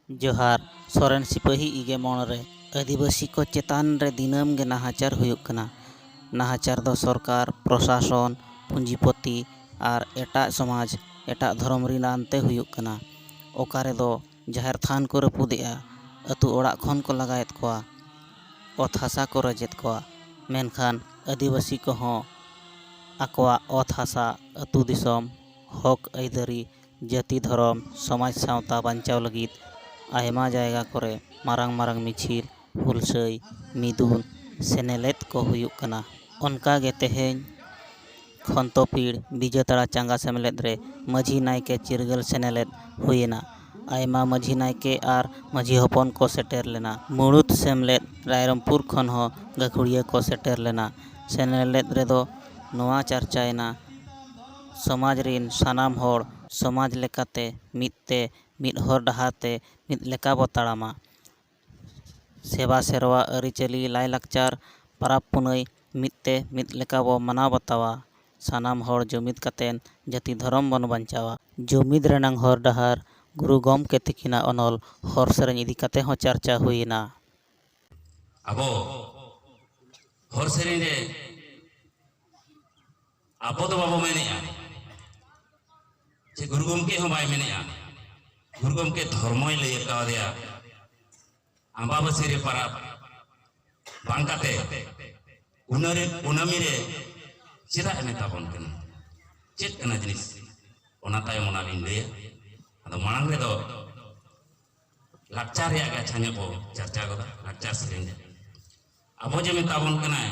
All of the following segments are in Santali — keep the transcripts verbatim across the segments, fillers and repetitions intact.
ᱡᱚᱦᱟᱨ᱾ ᱥᱚᱨᱮᱱ ᱥᱤᱯᱟᱹᱦᱤ ᱤᱜᱮ ᱢᱚᱬ ᱨᱮ ᱟᱹᱫᱤᱵᱟᱹᱥᱤ ᱠᱚ ᱪᱮᱛᱟᱱ ᱨᱮ ᱫᱤᱱᱟᱹᱢ ᱜᱮ ᱱᱟᱦᱟᱪᱟᱨ ᱦᱩᱭᱩᱜ ᱠᱟᱱᱟ᱾ ᱱᱟᱦᱟᱪᱟᱨ ᱫᱚ ᱥᱚᱨᱠᱟᱨ, ᱯᱨᱚᱥᱟᱥᱚᱱ, ᱯᱩᱸᱡᱤᱯᱚᱛᱤ ᱟᱨ ᱮᱴᱟᱜ ᱥᱚᱢᱟᱡᱽ, ᱮᱴᱟᱜ ᱫᱷᱚᱨᱚᱢ ᱨᱤᱱ ᱟᱱᱛᱮ ᱦᱩᱭᱩᱜ ᱠᱟᱱᱟ᱾ ᱚᱠᱟ ᱨᱮᱫᱚ ᱡᱟᱦᱮᱨ ᱛᱷᱟᱱ ᱠᱚ ᱨᱟᱹᱯᱩᱫᱮᱜᱼᱟ, ᱟᱹᱛᱩ ᱚᱲᱟᱜ ᱠᱷᱚᱱ ᱠᱚ ᱞᱟᱜᱟᱭᱮᱫ ᱠᱚᱣᱟ, ᱚᱛ ᱦᱟᱥᱟ ᱠᱚ ᱨᱮᱡᱮᱫ ᱠᱚᱣᱟ᱾ ᱢᱮᱱᱠᱷᱟᱱ ᱟᱹᱫᱤᱵᱟᱹᱥᱤ ᱠᱚᱦᱚᱸ ᱟᱠᱚᱣᱟᱜ ᱚᱛ ᱦᱟᱥᱟ, ᱟᱹᱛᱩ ᱫᱤᱥᱚᱢ, ᱦᱚᱠ ᱟᱹᱭᱫᱟᱹᱨᱤ, ᱡᱟᱹᱛᱤ ᱫᱷᱚᱨᱚᱢ ᱥᱚᱢᱟᱡᱽ ᱥᱟᱶᱛᱟ ᱵᱟᱧᱪᱟᱣ ᱞᱟᱹᱜᱤᱫ ᱟᱭᱢᱟ ᱡᱟᱭᱜᱟ ᱠᱚᱨᱮ ᱢᱟᱨᱟᱝ ᱢᱟᱨᱟᱝ ᱢᱤᱪᱷᱤᱞ, ᱦᱩᱞᱥᱟᱹᱭ, ᱢᱤᱫᱩᱱ, ᱥᱮᱱᱮᱞᱮᱫ ᱠᱚ ᱦᱩᱭᱩᱜ ᱠᱟᱱᱟ᱾ ᱚᱱᱠᱟᱜᱮ ᱛᱮᱦᱮᱧ ᱠᱷᱚᱱᱛᱚᱯᱤᱲ ᱵᱤᱡᱟᱹᱛᱟᱲᱟ ᱪᱟᱸᱜᱟ ᱥᱮᱢᱞᱮᱫ ᱨᱮ ᱢᱟᱹᱡᱷᱤ ᱱᱟᱭᱠᱮ ᱪᱤᱨᱜᱟᱹᱞ ᱥᱮᱱᱮᱞᱮᱫ ᱦᱩᱭᱮᱱᱟ᱾ ᱟᱭᱢᱟ ᱢᱟᱹᱡᱷᱤ ᱱᱟᱭᱠᱮ ᱟᱨ ᱢᱟᱹᱡᱷᱤ ᱦᱚᱯᱚᱱ ᱠᱚ ᱥᱮᱴᱮᱨ ᱞᱮᱱᱟ᱾ ᱢᱩᱲᱩᱫ ᱥᱮᱢᱞᱮᱫ ᱨᱟᱭᱨᱚᱝᱯᱩᱨ ᱠᱷᱚᱱ ᱦᱚᱸ ᱜᱟᱹᱠᱷᱩᱲᱤᱭᱟᱹ ᱠᱚ ᱥᱮᱴᱮᱨ ᱞᱮᱱᱟ᱾ ᱥᱮᱱᱮᱞᱮᱫ ᱨᱮᱫᱚ ᱱᱚᱣᱟ ᱪᱟᱨᱪᱟᱭᱮᱱᱟ, ᱥᱚᱢᱟᱡᱽ ᱨᱤᱱ ᱥᱟᱱᱟᱢ ᱦᱚᱲ ᱥᱚᱢᱟᱡᱽ ᱞᱮᱠᱟᱛᱮ ᱢᱤᱫ ᱛᱮ, ᱢᱤᱫ ᱦᱚᱨ ᱰᱟᱦᱟᱨ ᱛᱮ, ᱢᱤᱫ ᱞᱮᱠᱟ ᱵᱚ ᱛᱟᱲᱟᱢᱟ᱾ ᱥᱮᱵᱟ ᱥᱮᱨᱣᱟ, ᱟᱹᱨᱤᱪᱟᱹᱞᱤ, ᱞᱟᱭᱼᱞᱟᱠᱪᱟᱨ, ᱯᱟᱨᱟᱵᱽ ᱯᱩᱱᱟᱹᱭ ᱢᱤᱫ ᱛᱮ ᱢᱤᱫ ᱞᱮᱠᱟ ᱵᱚ ᱢᱟᱱᱟᱣ ᱵᱟᱛᱟᱣᱟ᱾ ᱥᱟᱱᱟᱢ ᱦᱚᱲ ᱡᱩᱢᱤᱫ ᱠᱟᱛᱮᱱ ᱡᱟᱹᱛᱤ ᱫᱷᱚᱨᱚᱢ ᱵᱚᱱ ᱵᱟᱧᱪᱟᱣᱟ᱾ ᱡᱩᱢᱤᱫ ᱨᱮᱱᱟᱝ ᱦᱚᱨ ᱰᱟᱦᱟᱨ, ᱜᱩᱨᱩ ᱜᱚᱢᱠᱮ ᱛᱤᱠᱤᱱᱟᱜ ᱚᱱᱚᱞ ᱦᱚᱨ ᱥᱮᱨᱮᱧ ᱤᱫᱤ ᱠᱟᱛᱮ ᱦᱚᱸ ᱪᱟᱨᱪᱟ ᱦᱩᱭᱮᱱᱟ᱾ ᱟᱵᱚ ᱦᱚᱨ ᱥᱮᱨᱮᱧ ᱨᱮ ᱟᱵᱚ ᱫᱚ ᱵᱟᱵᱚ ᱢᱮᱱᱮᱜᱼᱟ, ᱪᱮ ᱜᱩᱨᱩ ᱜᱚᱢᱠᱮ ᱦᱚᱸ ᱵᱟᱭ ᱢᱮᱱᱮᱜᱼᱟ᱾ ᱜᱩᱨᱩ ᱜᱚᱢᱠᱮ ᱫᱷᱚᱨᱢᱚᱭ ᱞᱟᱹᱭ ᱠᱟᱣᱫᱮᱭᱟ, ᱟᱢᱵᱟᱵᱟᱹᱥᱤ ᱨᱮ ᱯᱟᱨᱟᱵᱽ ᱵᱟᱝ ᱠᱟᱛᱮ ᱠᱩᱱᱟᱹᱨᱮ-, ᱠᱩᱱᱟᱹᱢᱤ ᱨᱮ ᱪᱮᱫᱟᱜ ᱮ ᱢᱮᱛᱟ ᱵᱚᱱ ᱠᱟᱱᱟ? ᱪᱮᱫ ᱠᱟᱱᱟ ᱡᱤᱱᱤᱥ? ᱚᱱᱟ ᱛᱟᱭᱚᱢ ᱚᱱᱟ ᱞᱤᱧ ᱞᱟᱹᱭᱟ᱾ ᱟᱫᱚ ᱢᱟᱲᱟᱝ ᱨᱮᱫᱚ ᱞᱟᱠᱪᱟᱨ ᱨᱮᱭᱟᱜ ᱜᱮ ᱟᱪᱪᱷᱟ ᱧᱚᱜ ᱵᱚ ᱪᱟᱨᱪᱟ ᱜᱚᱫᱟ, ᱞᱟᱠᱪᱟᱨ ᱥᱮᱨᱮᱧ ᱨᱮ᱾ ᱟᱵᱚ ᱡᱮ ᱢᱮᱛᱟ ᱵᱚᱱ ᱠᱟᱱᱟᱭ,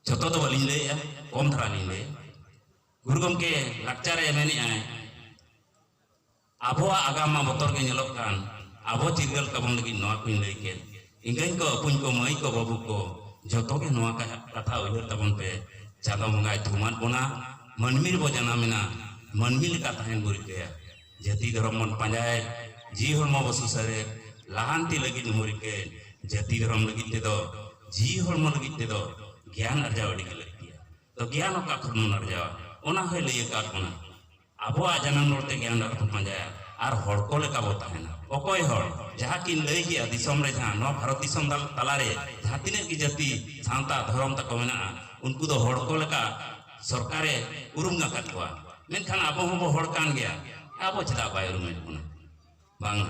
ᱡᱚᱛᱚ ᱫᱚ ᱵᱟᱹᱞᱤᱧ ᱞᱟᱹᱭᱮᱜᱼᱟ, ᱠᱚᱢ ᱫᱷᱟᱨᱟ ᱞᱤᱧ ᱞᱟᱹᱭᱟ᱾ ᱜᱩᱨᱩ ᱜᱚᱢᱠᱮ ᱞᱟᱠᱪᱟᱨ ᱨᱮ ᱢᱮᱱᱮᱜᱼᱟᱭ, ᱟᱵᱚᱣᱟᱜ ᱟᱜᱟᱢ ᱢᱟ ᱵᱚᱛᱚᱨ ᱜᱮ ᱧᱮᱞᱚᱜ ᱠᱟᱱ, ᱟᱵᱚ ᱪᱤᱨᱜᱟᱹᱞ ᱠᱟᱵᱚᱱ ᱞᱟᱹᱜᱤᱫ ᱱᱚᱣᱟ ᱠᱚᱧ ᱞᱟᱹᱭ ᱠᱮᱫ᱾ ᱮᱸᱜᱟᱹᱧ ᱠᱚ, ᱟᱹᱯᱩᱧ ᱠᱚ, ᱢᱟᱹᱭ ᱠᱚ, ᱵᱟᱹᱵᱩ ᱠᱚ, ᱡᱚᱛᱚ ᱜᱮ ᱱᱚᱣᱟ ᱠᱟ-, ᱠᱟᱛᱷᱟ ᱩᱭᱦᱟᱹᱨ ᱛᱟᱵᱚᱱ ᱯᱮ᱾ ᱪᱟᱸᱫᱚ ᱵᱚᱸᱜᱟᱭ ᱛᱷᱩᱢᱟᱫ ᱵᱚᱱᱟ, ᱢᱟᱹᱱᱢᱤ ᱨᱮᱵᱚ ᱡᱟᱱᱟᱢ ᱮᱱᱟ, ᱢᱟᱹᱱᱢᱤ ᱞᱮᱠᱟ ᱛᱟᱦᱮᱱ ᱵᱚ ᱨᱤᱠᱟᱹᱭᱟ᱾ ᱡᱟᱹᱛᱤ ᱫᱷᱚᱨᱚᱢ ᱵᱚᱱ ᱯᱟᱸᱡᱟᱭ, ᱡᱤᱣᱤ ᱦᱚᱲᱢᱚ ᱵᱚ ᱥᱩᱥᱟᱹᱨᱮ, ᱞᱟᱦᱟᱱᱛᱤ ᱞᱟᱹᱜᱤᱫ ᱵᱚ ᱨᱤᱠᱟᱹᱭ᱾ ᱡᱟᱹᱛᱤ ᱫᱷᱚᱨᱚᱢ ᱞᱟᱹᱜᱤᱫ ᱛᱮᱫᱚ, ᱡᱤᱣᱤ ᱦᱚᱲᱢᱚ ᱞᱟᱹᱜᱤᱫ ᱛᱮᱫᱚ ᱜᱮᱭᱟᱱ ᱟᱨᱡᱟᱣ ᱟᱹᱰᱤ ᱜᱮ ᱞᱟᱹᱠᱛᱤᱭᱟ᱾ ᱛᱚ ᱜᱮᱭᱟᱱ ᱚᱠᱟ ᱠᱷᱚᱱ ᱵᱚᱱ ᱟᱨᱡᱟᱣᱟ? ᱚᱱᱟ ᱦᱚᱸᱭ ᱞᱟᱹᱭ ᱟᱠᱟᱫ ᱵᱚᱱᱟ᱾ ᱟᱵᱚᱣᱟᱜ ᱡᱟᱱᱟᱢ ᱨᱚᱲ ᱛᱮ ᱜᱮᱭᱟᱱ ᱟᱨ ᱵᱚᱱ ᱯᱟᱸᱡᱟᱭᱟ᱾ ᱟᱨ ᱦᱚᱲ ᱠᱚ ᱞᱮᱠᱟ ᱵᱚ ᱛᱟᱦᱮᱱᱟ᱾ ᱚᱠᱚᱭ ᱦᱚᱲ? ᱡᱟᱦᱟᱸ ᱠᱤᱱ ᱞᱟᱹᱭ ᱠᱮᱜᱼᱟ, ᱫᱤᱥᱚᱢ ᱨᱮ ᱡᱟᱦᱟᱸ ᱱᱚᱣᱟ ᱵᱷᱟᱨᱚᱛ ᱫᱤᱥᱚᱢ ᱫᱟᱞ-, ᱛᱟᱞᱟᱨᱮ ᱡᱟᱦᱟᱸ ᱛᱤᱱᱟᱹᱜ ᱜᱮ ᱡᱟᱹᱛᱤ, ᱥᱟᱶᱛᱟ, ᱫᱷᱚᱨᱚᱢ ᱛᱟᱠᱚ ᱢᱮᱱᱟᱜᱼᱟ, ᱩᱱᱠᱩ ᱫᱚ ᱦᱚᱲ ᱠᱚ ᱞᱮᱠᱟ ᱥᱚᱨᱠᱟᱨᱮ ᱩᱨᱩᱢ ᱟᱠᱟᱫ ᱠᱚᱣᱟ᱾ ᱢᱮᱱᱠᱷᱟᱱ ᱟᱵᱚ ᱦᱚᱸᱵᱚ ᱦᱚᱲ ᱠᱟᱱ ᱜᱮᱭᱟ, ᱟᱵᱚ ᱪᱮᱫᱟᱜ ᱵᱟᱭ ᱩᱨᱩᱢᱮᱫ ᱵᱚᱱᱟ? ᱵᱟᱝᱟ,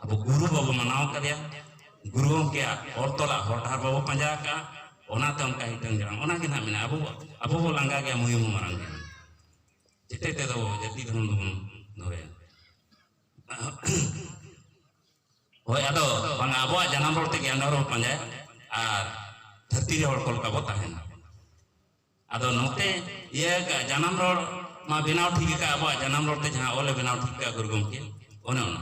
ᱟᱵᱚ ᱜᱩᱨᱩ ᱵᱟᱵᱚ ᱢᱟᱱᱟᱣ ᱠᱟᱫᱮᱭᱟ᱾ ᱜᱩᱨᱩ ᱜᱚᱢᱠᱮᱭᱟᱜ ᱚᱞ ᱛᱚᱞᱟᱜ ᱦᱚᱨ ᱰᱟᱦᱟᱨ ᱵᱟᱵᱚ ᱯᱟᱸᱡᱟ ᱟᱠᱟᱜᱼᱟ, ᱚᱱᱟᱛᱮ ᱚᱱᱠᱟ ᱦᱤᱴᱟᱹᱝ ᱡᱟᱲᱟᱝ, ᱚᱱᱟ ᱜᱮ ᱱᱟᱦᱟᱜ ᱢᱮᱱᱟᱜᱼᱟ᱾ ᱟᱵᱚ, ᱟᱵᱚ ᱵᱚ ᱞᱟᱸᱜᱟ ᱜᱮᱭᱟ, ᱢᱩᱭᱩᱢ ᱦᱚᱸ ᱢᱟᱨᱟᱝ ᱜᱮᱭᱟ᱾ ᱡᱮᱛᱮ ᱛᱮᱫᱚ ᱡᱟᱹᱛᱤ ᱫᱷᱚᱨᱚᱢ ᱫᱚᱵᱚᱱ ᱫᱚᱦᱚᱭᱟ᱾ ᱦᱳᱭ, ᱟᱫᱚ ᱵᱟᱝᱟ, ᱟᱵᱚᱣᱟᱜ ᱡᱟᱱᱟᱢ ᱨᱚᱲ ᱛᱮᱜᱮ ᱟᱸᱫᱷᱟ ᱨᱚᱲ ᱯᱟᱸᱡᱟᱭᱟ ᱟᱨ ᱫᱷᱟᱹᱨᱛᱤ ᱨᱮ ᱦᱚᱲ ᱠᱚ ᱞᱮᱠᱟ ᱵᱚ ᱛᱟᱦᱮᱱᱟ᱾ ᱟᱫᱚ ᱱᱚᱛᱮ ᱤᱭᱟᱹ ᱠᱟᱜᱼᱟ, ᱡᱟᱱᱟᱢ ᱨᱚᱲ ᱢᱟ ᱵᱮᱱᱟᱣ ᱴᱷᱤᱠ ᱟᱠᱟᱫ, ᱟᱵᱚᱣᱟᱜ ᱡᱟᱱᱟᱢ ᱨᱚᱲ ᱛᱮ ᱡᱟᱦᱟᱸ ᱚᱞᱮ ᱵᱮᱱᱟᱣ ᱴᱷᱤᱠ ᱟᱠᱟᱫ ᱜᱩᱨᱩ ᱜᱚᱢᱠᱮ, ᱚᱱᱮ ᱚᱱᱟ᱾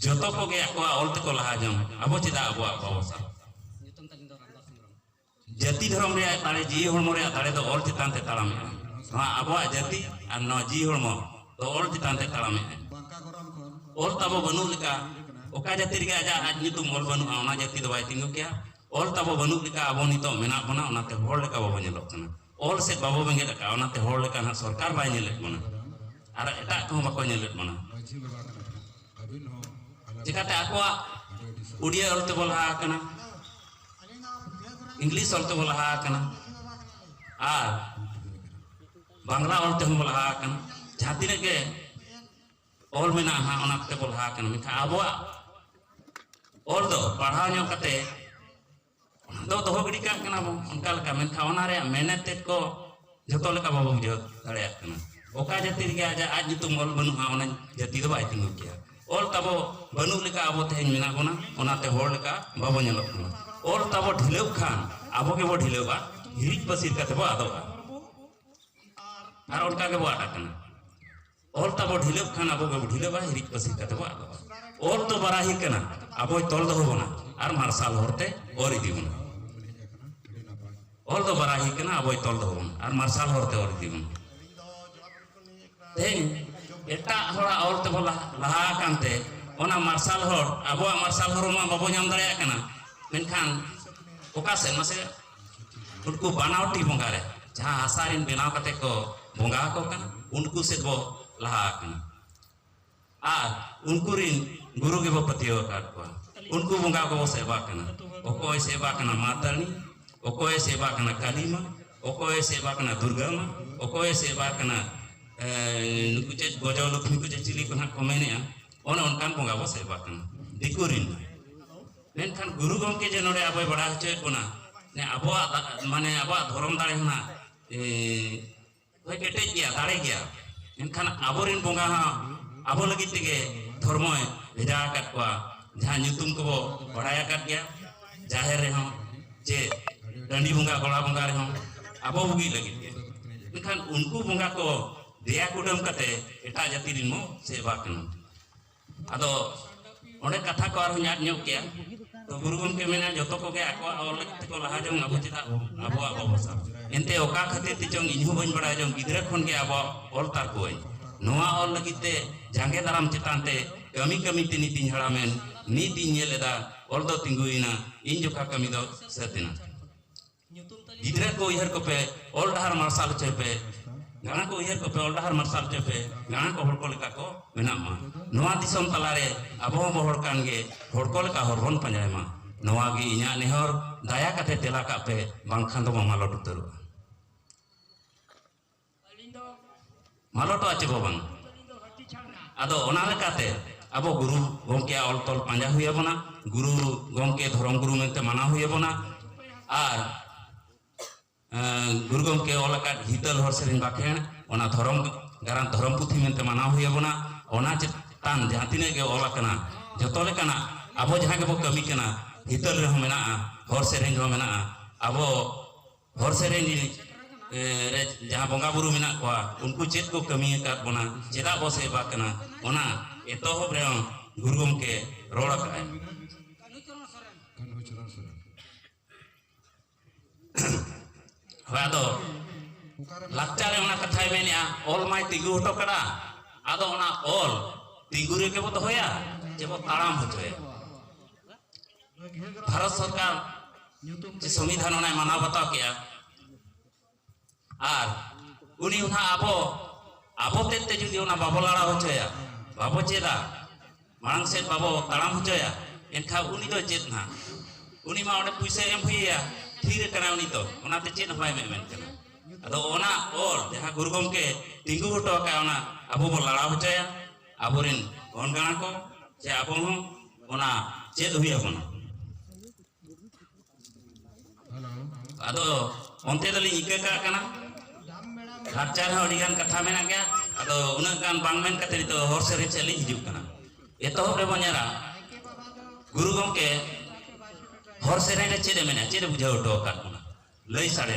ᱡᱚᱛᱚ ᱠᱚᱜᱮ ᱟᱠᱚᱣᱟᱜ ᱚᱞ ᱛᱮᱠᱚ ᱞᱟᱦᱟ ᱡᱚᱝ, ᱟᱵᱚ ᱪᱮᱫᱟᱜ ᱟᱵᱚᱣᱟᱜ ᱵᱟᱵᱚ ᱥᱟᱵᱟ? ᱧᱩᱛᱩᱢ ᱛᱟᱹᱞᱤᱧ ᱫᱚ ᱨᱟᱢᱫᱟᱥ ᱦᱮᱢᱵᱨᱚᱢ᱾ ᱡᱟᱹᱛᱤ ᱫᱷᱚᱨᱚᱢ ᱨᱮᱭᱟᱜ ᱫᱟᱲᱮ, ᱡᱤᱣᱤ ᱦᱚᱲᱢᱚ ᱨᱮᱭᱟᱜ ᱫᱟᱲᱮ ᱫᱚ ᱚᱞ ᱪᱮᱛᱟᱱ ᱛᱮ ᱛᱟᱲᱟᱢᱮᱜᱼᱟ᱾ ᱱᱚᱣᱟ ᱟᱵᱚᱣᱟᱜ ᱡᱟᱹᱛᱤ ᱟᱨ ᱱᱚᱣᱟ ᱡᱤᱣᱤ ᱦᱚᱲᱢᱚ ᱫᱚ ᱚᱞ ᱪᱮᱛᱟᱱ ᱛᱮ ᱛᱟᱲᱟᱢᱮᱜᱼᱟ᱾ ᱚᱞ ᱛᱟᱵᱚ ᱵᱟᱹᱱᱩᱜ ᱞᱮᱠᱟ, ᱚᱠᱟ ᱡᱟᱹᱛᱤ ᱨᱮᱜᱮ ᱟᱡᱟᱜ ᱟᱡ ᱧᱩᱛᱩᱢ ᱚᱞ ᱵᱟᱹᱱᱩᱜᱼᱟ, ᱚᱱᱟ ᱡᱟᱹᱛᱤ ᱫᱚ ᱵᱟᱭ ᱛᱤᱸᱜᱩ ᱠᱮᱭᱟ᱾ ᱚᱞ ᱛᱟᱵᱚ ᱵᱟᱹᱱᱩᱜ ᱞᱮᱠᱟ ᱟᱵᱚ ᱱᱤᱛᱚᱜ ᱢᱮᱱᱟᱜ ᱵᱚᱱᱟ, ᱚᱱᱟᱛᱮ ᱦᱚᱲ ᱞᱮᱠᱟ ᱵᱟᱵᱚ ᱧᱮᱞᱚᱜ ᱠᱟᱱᱟ᱾ ᱚᱞ ᱥᱮᱫ ᱵᱟᱵᱚ ᱵᱮᱸᱜᱮᱫ ᱟᱠᱟᱫᱼᱟ, ᱚᱱᱟᱛᱮ ᱦᱚᱲ ᱞᱮᱠᱟ ᱱᱟᱦᱟᱜ ᱥᱚᱨᱠᱟᱨ ᱵᱟᱭ ᱧᱮᱞᱮᱫ ᱵᱚᱱᱟ ᱟᱨ ᱮᱴᱟᱜ ᱠᱚᱦᱚᱸ ᱵᱟᱠᱚ ᱧᱮᱞᱮᱫ ᱵᱚᱱᱟ᱾ ᱪᱤᱠᱟᱹᱛᱮ ᱟᱠᱚᱣᱟᱜ ᱩᱲᱤᱭᱟ ᱚᱞ ᱛᱮᱵᱚ ᱞᱟᱦᱟ ᱟᱠᱟᱱᱟ, ᱤᱝᱞᱤᱥ ᱚᱞ ᱛᱮᱵᱚ ᱞᱟᱦᱟ ᱟᱠᱟᱱᱟ, ᱟᱨ ᱵᱟᱝᱞᱟ ᱚᱞ ᱛᱮᱦᱚᱸ ᱵᱚ ᱞᱟᱦᱟ ᱟᱠᱟᱱᱟ᱾ ᱡᱟᱦᱟᱸ ᱛᱤᱱᱟᱹᱜ ᱜᱮ ᱚᱞ ᱢᱮᱱᱟᱜᱼᱟ ᱦᱟᱸᱜ, ᱚᱱᱟ ᱠᱚᱛᱮ ᱵᱚ ᱞᱟᱦᱟ ᱟᱠᱟᱱᱟ᱾ ᱢᱮᱱᱠᱷᱟᱱ ᱟᱵᱚᱣᱟᱜ ᱚᱞ ᱫᱚ ᱯᱟᱲᱦᱟᱣ ᱧᱚᱜ ᱠᱟᱛᱮ ᱚᱱᱟ ᱫᱚ ᱫᱚᱦᱚ ᱜᱤᱰᱤ ᱠᱟᱜ ᱠᱟᱱᱟ ᱵᱚ ᱚᱱᱠᱟ ᱞᱮᱠᱟ, ᱢᱮᱱᱠᱷᱟᱱ ᱚᱱᱟ ᱨᱮᱭᱟᱜ ᱢᱮᱱᱮᱛ ᱛᱮᱫ ᱠᱚ ᱡᱚᱛᱚ ᱞᱮᱠᱟ ᱵᱟᱵᱚ ᱵᱩᱡᱷᱟᱹᱣ ᱫᱟᱲᱮᱭᱟᱜ ᱠᱟᱱᱟ᱾ ᱚᱠᱟ ᱡᱟᱹᱛᱤ ᱨᱮᱜᱮ ᱟᱡᱟᱜ ᱟᱡ ᱧᱩᱛᱩᱢ ᱚᱞ ᱵᱟᱹᱱᱩᱜᱼᱟ, ᱚᱱᱟ ᱡᱟᱹᱛᱤ ᱫᱚ ᱵᱟᱭ ᱛᱤᱸᱜᱩ ᱠᱮᱭᱟ᱾ ᱚᱞ ᱛᱟᱵᱚ ᱵᱟᱹᱱᱩᱜ ᱞᱮᱠᱟ ᱟᱵᱚ ᱛᱮᱦᱮᱧ ᱢᱮᱱᱟᱜ ᱵᱚᱱᱟ, ᱚᱱᱟᱛᱮ ᱦᱚᱲ ᱞᱮᱠᱟ ᱵᱟᱵᱚ ᱧᱮᱞᱚᱜ ᱠᱟᱱᱟ᱾ ᱚᱞ ᱛᱟᱵᱚ ᱰᱷᱤᱞᱟᱹᱜ ᱠᱷᱟᱱ ᱟᱵᱚ ᱜᱮᱵᱚ ᱰᱷᱤᱞᱟᱹᱜᱼᱟ, ᱦᱤᱨᱤᱡ ᱯᱟᱹᱥᱤᱨ ᱠᱟᱛᱮ ᱵᱚ ᱟᱫᱚᱜᱼᱟ᱾ ᱟᱨ ᱚᱱᱠᱟ ᱜᱮᱵᱚ ᱟᱫ ᱟᱠᱟᱱᱟ᱾ ᱚᱞ ᱛᱟᱵᱚ ᱰᱷᱤᱞᱟᱹᱜ ᱠᱷᱟᱱ ᱟᱵᱚ ᱜᱮᱵᱚ ᱰᱷᱤᱞᱟᱹᱜᱼᱟ, ᱦᱤᱨᱤᱡ ᱯᱟᱹᱥᱤᱨ ᱠᱟᱛᱮ ᱵᱚ ᱟᱫᱚᱜᱼᱟ᱾ ᱚᱞ ᱫᱚ ᱵᱟᱨᱟᱦᱤ ᱠᱟᱱᱟ, ᱟᱵᱚᱭ ᱛᱚᱞ ᱫᱚᱦᱚ ᱵᱚᱱᱟ ᱟᱨ ᱢᱟᱨᱥᱟᱞ ᱦᱚᱨᱛᱮ ᱚᱨ ᱤᱫᱤ ᱵᱚᱱᱟ᱾ ᱚᱞ ᱫᱚ ᱵᱟᱨᱟᱦᱤ ᱠᱟᱱᱟ, ᱟᱵᱚᱭ ᱛᱚᱞ ᱫᱚᱦᱚ ᱵᱚᱱᱟ ᱟᱨ ᱢᱟᱨᱥᱟᱞ ᱦᱚᱨᱛᱮ ᱚᱨ ᱤᱫᱤ ᱵᱚᱱᱟ᱾ ᱛᱮᱦᱮᱧ ᱮᱴᱟᱜ ᱦᱚᱲᱟᱜ ᱚᱞ ᱛᱮᱵᱚ ᱞᱟᱦᱟ, ᱞᱟᱦᱟ ᱟᱠᱟᱱ ᱛᱮ ᱚᱱᱟ ᱢᱟᱨᱥᱟᱞ ᱦᱚᱨ, ᱟᱵᱚᱣᱟᱜ ᱢᱟᱨᱥᱟᱞ ᱦᱚᱨ ᱢᱟ ᱵᱟᱵᱚ ᱧᱟᱢ ᱫᱟᱲᱮᱭᱟᱜ ᱠᱟᱱᱟ᱾ ᱢᱮᱱᱠᱷᱟᱱ ᱚᱠᱟ ᱥᱮᱫ ᱢᱟᱥᱮ? ᱩᱱᱠᱩ ᱵᱟᱱᱟᱣᱴᱤ ᱵᱚᱸᱜᱟ ᱨᱮ ᱡᱟᱦᱟᱸ ᱦᱟᱥᱟ ᱨᱤᱱ ᱵᱮᱱᱟᱣ ᱠᱟᱛᱮ ᱠᱚ ᱵᱚᱸᱜᱟ ᱟᱠᱚ ᱠᱟᱱᱟ, ᱩᱱᱠᱩ ᱥᱮᱫ ᱵᱚ ᱞᱟᱦᱟ ᱟᱠᱟᱱᱟ᱾ ᱟᱨ ᱩᱱᱠᱩ ᱨᱤᱱ ᱜᱩᱨᱩ ᱜᱮᱵᱚ ᱯᱟᱹᱛᱭᱟᱹᱣ ᱟᱠᱟᱫ ᱠᱚᱣᱟ᱾ ᱩᱱᱠᱩ ᱵᱚᱸᱜᱟ ᱠᱚᱵᱚ ᱥᱮᱵᱟ ᱠᱟᱱᱟ᱾ ᱚᱠᱚᱭ ᱥᱮᱵᱟ ᱠᱟᱱᱟ ᱢᱟᱛᱟᱨᱱᱤ, ᱚᱠᱚᱭ ᱥᱮᱵᱟ ᱠᱟᱱᱟ ᱠᱟᱞᱤᱢᱟ, ᱚᱠᱚᱭ ᱥᱮᱵᱟ ᱠᱟᱱᱟ ᱫᱩᱨᱜᱟ ᱢᱟ, ᱚᱠᱚᱭ ᱥᱮᱵᱟ ᱠᱟᱱᱟ, ᱮ, ᱱᱩᱠᱩ ᱪᱮᱫ ᱜᱚᱡᱚ ᱞᱚᱠᱷᱢᱤ ᱠᱚ ᱪᱮᱫ ᱪᱤᱞᱤ ᱠᱚ ᱱᱟᱦᱟᱜ ᱠᱚ ᱢᱮᱱᱮᱜᱼᱟ, ᱚᱱᱮ ᱚᱱᱠᱟᱱ ᱵᱚᱸᱜᱟ ᱵᱚ ᱥᱮᱵᱟ ᱠᱟᱱᱟ ᱫᱤᱠᱩ ᱨᱤᱱ᱾ ᱢᱮᱱᱠᱷᱟᱱ ᱜᱩᱨᱩ ᱜᱚᱢᱠᱮ ᱡᱮ ᱱᱚᱰᱮ ᱟᱵᱚᱭ ᱵᱟᱲᱟᱭ ᱦᱚᱪᱚᱭᱮᱫ ᱵᱚᱱᱟ, ᱱᱮ ᱟᱵᱚᱣᱟᱜ ᱫᱟ-, ᱢᱟᱱᱮ ᱟᱵᱚᱣᱟᱜ ᱫᱷᱚᱨᱚᱢ ᱫᱟᱲᱮ ᱦᱚᱸ ᱱᱟᱦᱟᱜ, ᱮ, ᱦᱳᱭ, ᱠᱮᱴᱮᱡ ᱜᱮᱭᱟ, ᱫᱟᱲᱮ ᱜᱮᱭᱟ᱾ ᱮᱱᱠᱷᱟᱱ ᱟᱵᱚᱨᱮᱱ ᱵᱚᱸᱜᱟ ᱦᱚᱸ ᱟᱵᱚ ᱞᱟᱹᱜᱤᱫ ᱛᱮᱜᱮ ᱫᱷᱚᱨᱢᱚᱭ ᱵᱷᱮᱡᱟ ᱟᱠᱟᱫ ᱠᱚᱣᱟ᱾ ᱡᱟᱦᱟᱸ ᱧᱩᱛᱩᱢ ᱠᱚᱵᱚ ᱵᱟᱲᱟᱭ ᱟᱠᱟᱫ ᱜᱮᱭᱟ, ᱡᱟᱦᱮᱨ ᱨᱮᱦᱚᱸ ᱪᱮ ᱴᱟᱺᱰᱤ ᱵᱚᱸᱜᱟ, ᱜᱚᱲᱟ ᱵᱚᱸᱜᱟ ᱨᱮᱦᱚᱸ ᱟᱵᱚ ᱵᱩᱜᱤ ᱞᱟᱹᱜᱤᱫ ᱜᱮ᱾ ᱢᱮᱱᱠᱷᱟᱱ ᱩᱱᱠᱩ ᱵᱚᱸᱜᱟ ᱠᱚ ᱫᱮᱭᱟ ᱠᱩᱰᱟᱹᱢ ᱠᱟᱛᱮ ᱮᱴᱟᱜ ᱡᱟᱹᱛᱤ ᱨᱮᱱ ᱵᱚ ᱥᱮᱵᱟ ᱠᱟᱱᱟ᱾ ᱟᱫᱚ ᱚᱸᱰᱮ ᱠᱟᱛᱷᱟ ᱠᱚ ᱟᱨᱦᱚᱸ ᱧᱟᱢ ᱧᱚᱜ ᱜᱮᱭᱟ᱾ ᱛᱚ ᱜᱩᱨᱩ ᱜᱚᱢᱠᱮ ᱢᱮᱱᱟ, ᱡᱚᱛᱚ ᱠᱚᱜᱮ ᱟᱠᱚᱣᱟᱜ ᱚᱞ ᱞᱟᱹᱜᱤᱫ ᱛᱮᱠᱚ ᱞᱟᱦᱟ ᱡᱚᱝ, ᱟᱵᱚ ᱪᱮᱫᱟᱜ ᱟᱵᱚᱣᱟᱜ ᱵᱟᱵᱚ ᱥᱟᱵ? ᱮᱱᱛᱮ ᱚᱠᱟ ᱠᱷᱟᱹᱛᱤᱨ ᱛᱮᱪᱚᱝ ᱤᱧ ᱦᱚᱸ ᱵᱟᱹᱧ ᱵᱟᱲᱟᱭ ᱡᱚᱝ, ᱜᱤᱫᱽᱨᱟᱹ ᱠᱷᱚᱱ ᱜᱮ ᱟᱵᱚᱣᱟᱜ ᱚᱞ ᱛᱟᱨᱠᱚᱣᱟᱹᱧ᱾ ᱱᱚᱣᱟ ᱚᱞ ᱞᱟᱹᱜᱤᱫ ᱛᱮ ᱡᱟᱸᱜᱮ ᱫᱟᱨᱟᱢ ᱪᱮᱛᱟᱱ ᱛᱮ ᱠᱟᱹᱢᱤ ᱠᱟᱹᱢᱤ ᱛᱮ ᱱᱤᱛ ᱤᱧ ᱦᱟᱲᱟᱢᱮᱱ, ᱱᱤᱛ ᱤᱧ ᱧᱮᱞ ᱮᱫᱟ ᱚᱞ ᱫᱚ ᱛᱤᱸᱜᱩᱭᱮᱱᱟ, ᱤᱧ ᱡᱚᱠᱷᱟ ᱠᱟᱹᱢᱤ ᱫᱚ ᱥᱟᱹᱛ ᱮᱱᱟ᱾ ᱜᱤᱫᱽᱨᱟᱹ ᱠᱚ ᱩᱭᱦᱟᱹᱨ ᱠᱚᱯᱮ, ᱚᱞ ᱰᱟᱦᱟᱨ ᱢᱟᱨᱥᱟᱞ ᱦᱚᱪᱚᱭ ᱯᱮ᱾ ᱜᱟᱬᱟ ᱠᱚ ᱩᱭᱦᱟᱹᱨ ᱠᱚᱯᱮ, ᱚᱞ ᱰᱟᱦᱟᱨ ᱢᱟᱨᱥᱟᱞ ᱦᱚᱪᱚᱭ ᱯᱮ᱾ ᱜᱟᱬᱟ ᱠᱚ ᱦᱚᱲ ᱠᱚ ᱞᱮᱠᱟ ᱠᱚ ᱵᱮᱱᱟᱜ ᱢᱟ᱾ ᱱᱚᱣᱟ ᱫᱤᱥᱚᱢ ᱛᱟᱞᱟᱨᱮ ᱟᱵᱚ ᱦᱚᱸ ᱵᱚ ᱦᱚᱲ ᱠᱟᱱ ᱜᱮ, ᱦᱚᱲ ᱠᱚ ᱞᱮᱠᱟ ᱦᱚᱨ ᱵᱚᱱ ᱯᱟᱸᱡᱟᱭ ᱢᱟ᱾ ᱱᱚᱣᱟ ᱜᱮ ᱤᱧᱟᱹᱜ ᱱᱮᱦᱚᱨ, ᱫᱟᱭᱟ ᱠᱟᱛᱮ ᱛᱮᱞᱟ ᱠᱟᱜ ᱯᱮ, ᱵᱟᱝᱠᱷᱟᱱ ᱫᱚ ᱵᱚ ᱢᱟᱞᱚᱴ ᱩᱛᱟᱹᱨᱚᱜᱼᱟ᱾ ᱢᱟᱞᱚᱴᱚᱜᱼᱟ ᱪᱮ ᱵᱚ ᱵᱟᱝ? ᱟᱫᱚ ᱚᱱᱟ ᱞᱮᱠᱟᱛᱮ ᱟᱵᱚ ᱜᱩᱨᱩ ᱜᱚᱢᱠᱮᱭᱟᱜ ᱚᱞ ᱛᱚᱞ ᱯᱟᱸᱡᱟ ᱦᱩᱭ ᱟᱵᱚᱱᱟ, ᱜᱩᱨᱩ ᱜᱚᱢᱠᱮ ᱫᱷᱚᱨᱚᱢ ᱜᱩᱨᱩ ᱢᱮᱱᱛᱮ ᱢᱟᱱᱟᱣ ᱦᱩᱭ ᱟᱵᱚᱱᱟ, ᱟᱨ ᱮᱸ, ᱜᱩᱨᱩ ᱜᱚᱢᱠᱮ ᱚᱞ ᱟᱠᱟᱫ ᱦᱤᱛᱟᱹᱞ ᱦᱚᱨ ᱥᱮᱨᱮᱧ ᱵᱟᱠᱷᱮᱬ, ᱚᱱᱟ ᱫᱷᱚᱨᱚᱢ ᱜᱟᱨᱟᱱ ᱫᱷᱚᱨᱚᱢ ᱯᱩᱛᱷᱤ ᱢᱮᱱᱛᱮ ᱢᱟᱱᱟᱣ ᱦᱩᱭ ᱟᱵᱚᱱᱟ᱾ ᱚᱱᱟ ᱪᱮᱛᱟᱱ ᱡᱟᱦᱟᱸ ᱛᱤᱱᱟᱹᱜ ᱜᱮ ᱚᱞ ᱟᱠᱟᱱᱟ, ᱡᱚᱛᱚ ᱞᱮᱠᱟᱱᱟᱜ ᱟᱵᱚ ᱡᱟᱦᱟᱸ ᱜᱮᱵᱚ ᱠᱟᱹᱢᱤ ᱠᱟᱱᱟ, ᱦᱤᱛᱟᱹᱞ ᱨᱮᱦᱚᱸ ᱢᱮᱱᱟᱜᱼᱟ, ᱦᱚᱨ ᱥᱮᱨᱮᱧ ᱨᱮᱦᱚᱸ ᱢᱮᱱᱟᱜᱼᱟ᱾ ᱟᱵᱚ ᱦᱚᱨ ᱥᱮᱨᱮᱧ, ᱮ, ᱨᱮ ᱡᱟᱦᱟᱸ ᱵᱚᱸᱜᱟ ᱵᱩᱨᱩ ᱢᱮᱱᱟᱜ ᱠᱚᱣᱟ, ᱩᱱᱠᱩ ᱪᱮᱫ ᱠᱚ ᱠᱟᱹᱢᱤ ᱟᱠᱟᱫ ᱵᱚᱱᱟ, ᱪᱮᱫᱟᱜ ᱵᱚ ᱥᱮᱵᱟ ᱠᱟᱱᱟ, ᱚᱱᱟ ᱮᱛᱚᱦᱚᱵ ᱨᱮᱦᱚᱸ ᱜᱩᱨᱩ ᱜᱚᱢᱠᱮ ᱨᱚᱲ ᱟᱠᱟᱫᱼᱟᱭ᱾ ᱠᱟᱹᱱᱦᱩ ᱪᱚᱨᱚᱱ ᱥᱚᱨᱮᱱ᱾ ᱦᱳᱭ, ᱟᱫᱚ ᱞᱟᱠᱪᱟᱨ ᱨᱮ ᱚᱱᱟ ᱠᱟᱛᱷᱟᱭ ᱢᱮᱱᱮᱜᱼᱟ, ᱚᱞ ᱢᱟᱭ ᱛᱤᱸᱜᱩ ᱦᱚᱴᱚ ᱠᱟᱫᱟ, ᱟᱫᱚ ᱚᱱᱟ ᱚᱞ ᱛᱤᱸᱜᱩ ᱨᱮᱜᱮ ᱵᱚ ᱫᱚᱦᱚᱭᱟ, ᱪᱮ ᱵᱚ ᱛᱟᱲᱟᱢ ᱦᱚᱪᱚᱭᱟ? ᱵᱷᱟᱨᱚᱛ ᱥᱚᱨᱠᱟᱨ ᱪᱮ ᱥᱚᱝᱵᱤᱫᱷᱟᱱ ᱚᱱᱟᱭ ᱢᱟᱱᱟᱣ ᱵᱟᱛᱟᱣ ᱠᱮᱜᱼᱟ, ᱟᱨ ᱩᱱᱤ ᱚᱱᱟ ᱟᱵᱚ, ᱟᱵᱚ ᱛᱮᱫ ᱛᱮ ᱡᱩᱫᱤ ᱚᱱᱟ ᱵᱟᱵᱚ ᱞᱟᱲᱟᱣ ᱦᱚᱪᱚᱭᱟ, ᱵᱟᱵᱚ ᱪᱮᱫᱟ, ᱢᱟᱲᱟᱝ ᱥᱮᱫ ᱵᱟᱵᱚ ᱛᱟᱲᱟᱢ ᱦᱚᱪᱚᱭᱟ, ᱮᱱᱠᱷᱟᱱ ᱩᱱᱤ ᱫᱚ ᱪᱮᱫ ᱱᱟᱦᱟᱜ? ᱩᱱᱤ ᱢᱟ ᱚᱸᱰᱮ ᱯᱩᱭᱥᱟᱹ ᱮᱢ ᱦᱩᱭ ᱟᱭᱟ, ᱛᱷᱤᱨ ᱟᱠᱟᱱᱟ ᱩᱱᱤ ᱫᱚ, ᱚᱱᱟᱛᱮ ᱪᱮᱫ ᱦᱚᱸ ᱵᱟᱭ ᱢᱮᱱ ᱠᱟᱱᱟ᱾ ᱟᱫᱚ ᱚᱱᱟ ᱚᱞ ᱡᱟᱦᱟᱸ ᱜᱩᱨᱩ ᱜᱚᱢᱠᱮ ᱛᱤᱸᱜᱩ ᱦᱚᱴᱚ ᱟᱠᱟᱫ, ᱚᱱᱟ ᱟᱵᱚ ᱵᱚ ᱞᱟᱲᱟᱣ ᱦᱚᱪᱚᱭᱟ, ᱟᱵᱚᱨᱮᱱ ᱜᱚᱱ ᱜᱟᱬᱟ ᱠᱚ, ᱥᱮ ᱟᱵᱚ ᱦᱚᱸ ᱚᱱᱟ ᱪᱮᱫ ᱦᱩᱭ ᱟᱵᱚᱱᱟ᱾ ᱟᱫᱚ ᱚᱱᱛᱮ ᱫᱚᱞᱤᱧ ᱤᱠᱟᱹ ᱠᱟᱜ ᱠᱟᱱᱟ, ᱞᱟᱠᱪᱟᱨ ᱦᱚᱸ ᱟᱹᱰᱤ ᱜᱟᱱ ᱠᱟᱛᱷᱟ ᱢᱮᱱᱟᱜ ᱜᱮᱭᱟ᱾ ᱟᱫᱚ ᱩᱱᱟᱹᱜ ᱜᱟᱱ ᱵᱟᱝ ᱢᱮᱱ ᱠᱟᱛᱮ ᱱᱤᱛᱚᱜ ᱦᱚᱨ ᱥᱮᱨᱮᱧ ᱥᱮᱫ ᱞᱤᱧ ᱦᱤᱡᱩᱜ ᱠᱟᱱᱟ᱾ ᱮᱛᱚᱦᱚᱵ ᱨᱮᱵᱚᱱ ᱧᱮᱞᱟ, ᱜᱩᱨᱩ ᱜᱚᱢᱠᱮ ᱦᱚᱨ ᱥᱮᱨᱮᱧ ᱨᱮ ᱪᱮᱫ ᱮ ᱢᱮᱱᱟ, ᱪᱮᱫ ᱮ ᱵᱩᱡᱷᱟᱹᱣ ᱦᱚᱴᱚ ᱟᱠᱟᱫ ᱵᱚᱱᱟ, ᱞᱟᱹᱭ ᱥᱟᱰᱮ᱾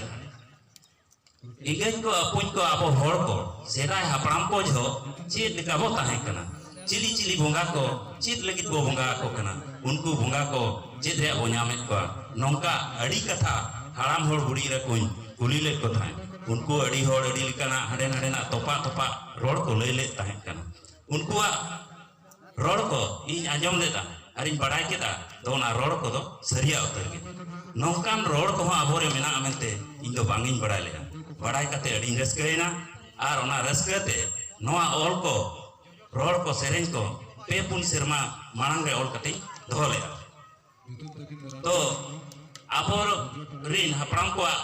ᱮᱸᱜᱟᱹᱧ ᱠᱚ, ᱟᱹᱯᱩᱧ ᱠᱚ, ᱟᱵᱚ ᱦᱚᱲ ᱠᱚ, ᱥᱮᱫᱟᱭ ᱦᱟᱯᱲᱟᱢ ᱠᱚ ᱡᱚᱦᱚᱜ ᱪᱮᱫ ᱞᱮᱠᱟ ᱵᱚ ᱛᱟᱦᱮᱸ ᱠᱟᱱᱟ? ᱪᱤᱞᱤ ᱪᱤᱞᱤ ᱵᱚᱸᱜᱟ ᱠᱚ, ᱪᱮᱫ ᱞᱟᱹᱜᱤᱫ ᱵᱚ ᱵᱚᱸᱜᱟ ᱟᱠᱚ ᱠᱟᱱᱟ? ᱩᱱᱠᱩ ᱵᱚᱸᱜᱟ ᱠᱚ ᱪᱮᱫ ᱨᱮᱭᱟᱜ ᱵᱚ ᱧᱟᱢᱮᱫ ᱠᱚᱣᱟ? ᱱᱚᱝᱠᱟ ᱟᱹᱰᱤ ᱠᱟᱛᱷᱟ ᱦᱟᱲᱟᱢ ᱦᱚᱲ ᱵᱩᱲᱦᱤ ᱨᱮ ᱠᱚᱧ ᱠᱩᱞᱤ ᱞᱮᱫ ᱠᱚ ᱛᱟᱦᱮᱸᱫ᱾ ᱩᱱᱠᱩ ᱟᱹᱰᱤ ᱦᱚᱲ ᱟᱹᱰᱤ ᱞᱮᱠᱟᱱᱟᱜ ᱦᱟᱸᱰᱮ ᱱᱟᱰᱮᱱᱟᱜ ᱛᱚᱯᱟᱜ ᱛᱚᱯᱟᱜ ᱨᱚᱲ ᱠᱚ ᱞᱟᱹᱭ ᱞᱮᱫ ᱛᱟᱦᱮᱸ ᱠᱟᱱᱟ᱾ ᱩᱱᱠᱩᱣᱟᱜ ᱨᱚᱲ ᱠᱚ ᱤᱧ ᱟᱸᱡᱚᱢ ᱞᱮᱫᱟ ᱟᱨᱤᱧ ᱵᱟᱲᱟᱭ ᱠᱮᱫᱟ, ᱫᱚ ᱚᱱᱟ ᱨᱚᱲ ᱠᱚᱫᱚ ᱥᱟᱹᱨᱤᱭᱟᱜ ᱩᱛᱟᱹᱨ ᱜᱮ᱾ ᱱᱚᱝᱠᱟᱱ ᱨᱚᱲ ᱠᱚᱦᱚᱸ ᱟᱵᱚᱨᱮ ᱢᱮᱱᱟᱜᱼᱟ ᱢᱮᱱᱛᱮ ᱤᱧ ᱫᱚ ᱵᱟᱝ ᱤᱧ ᱵᱟᱲᱟᱭ ᱞᱮᱫᱟ᱾ ᱵᱟᱲᱟᱭ ᱠᱟᱛᱮ ᱟᱹᱰᱤᱧ ᱨᱟᱹᱥᱠᱟᱹᱭᱮᱱᱟ᱾ ᱟᱨ ᱚᱱᱟ ᱨᱟᱹᱥᱠᱟᱹ ᱛᱮ ᱱᱚᱣᱟ ᱚᱞ ᱠᱚ, ᱨᱚᱲ ᱠᱚ, ᱥᱮᱨᱮᱧ ᱠᱚ ᱯᱮ ᱯᱩᱱ ᱥᱮᱨᱢᱟ ᱢᱟᱲᱟᱝ ᱨᱮ ᱚᱞ ᱠᱟᱛᱮᱧ ᱫᱚᱦᱚ ᱞᱮᱫᱼᱟ᱾ ᱛᱚ ᱟᱵᱚ ᱨᱤᱱ ᱦᱟᱯᱲᱟᱢ ᱠᱚᱣᱟᱜ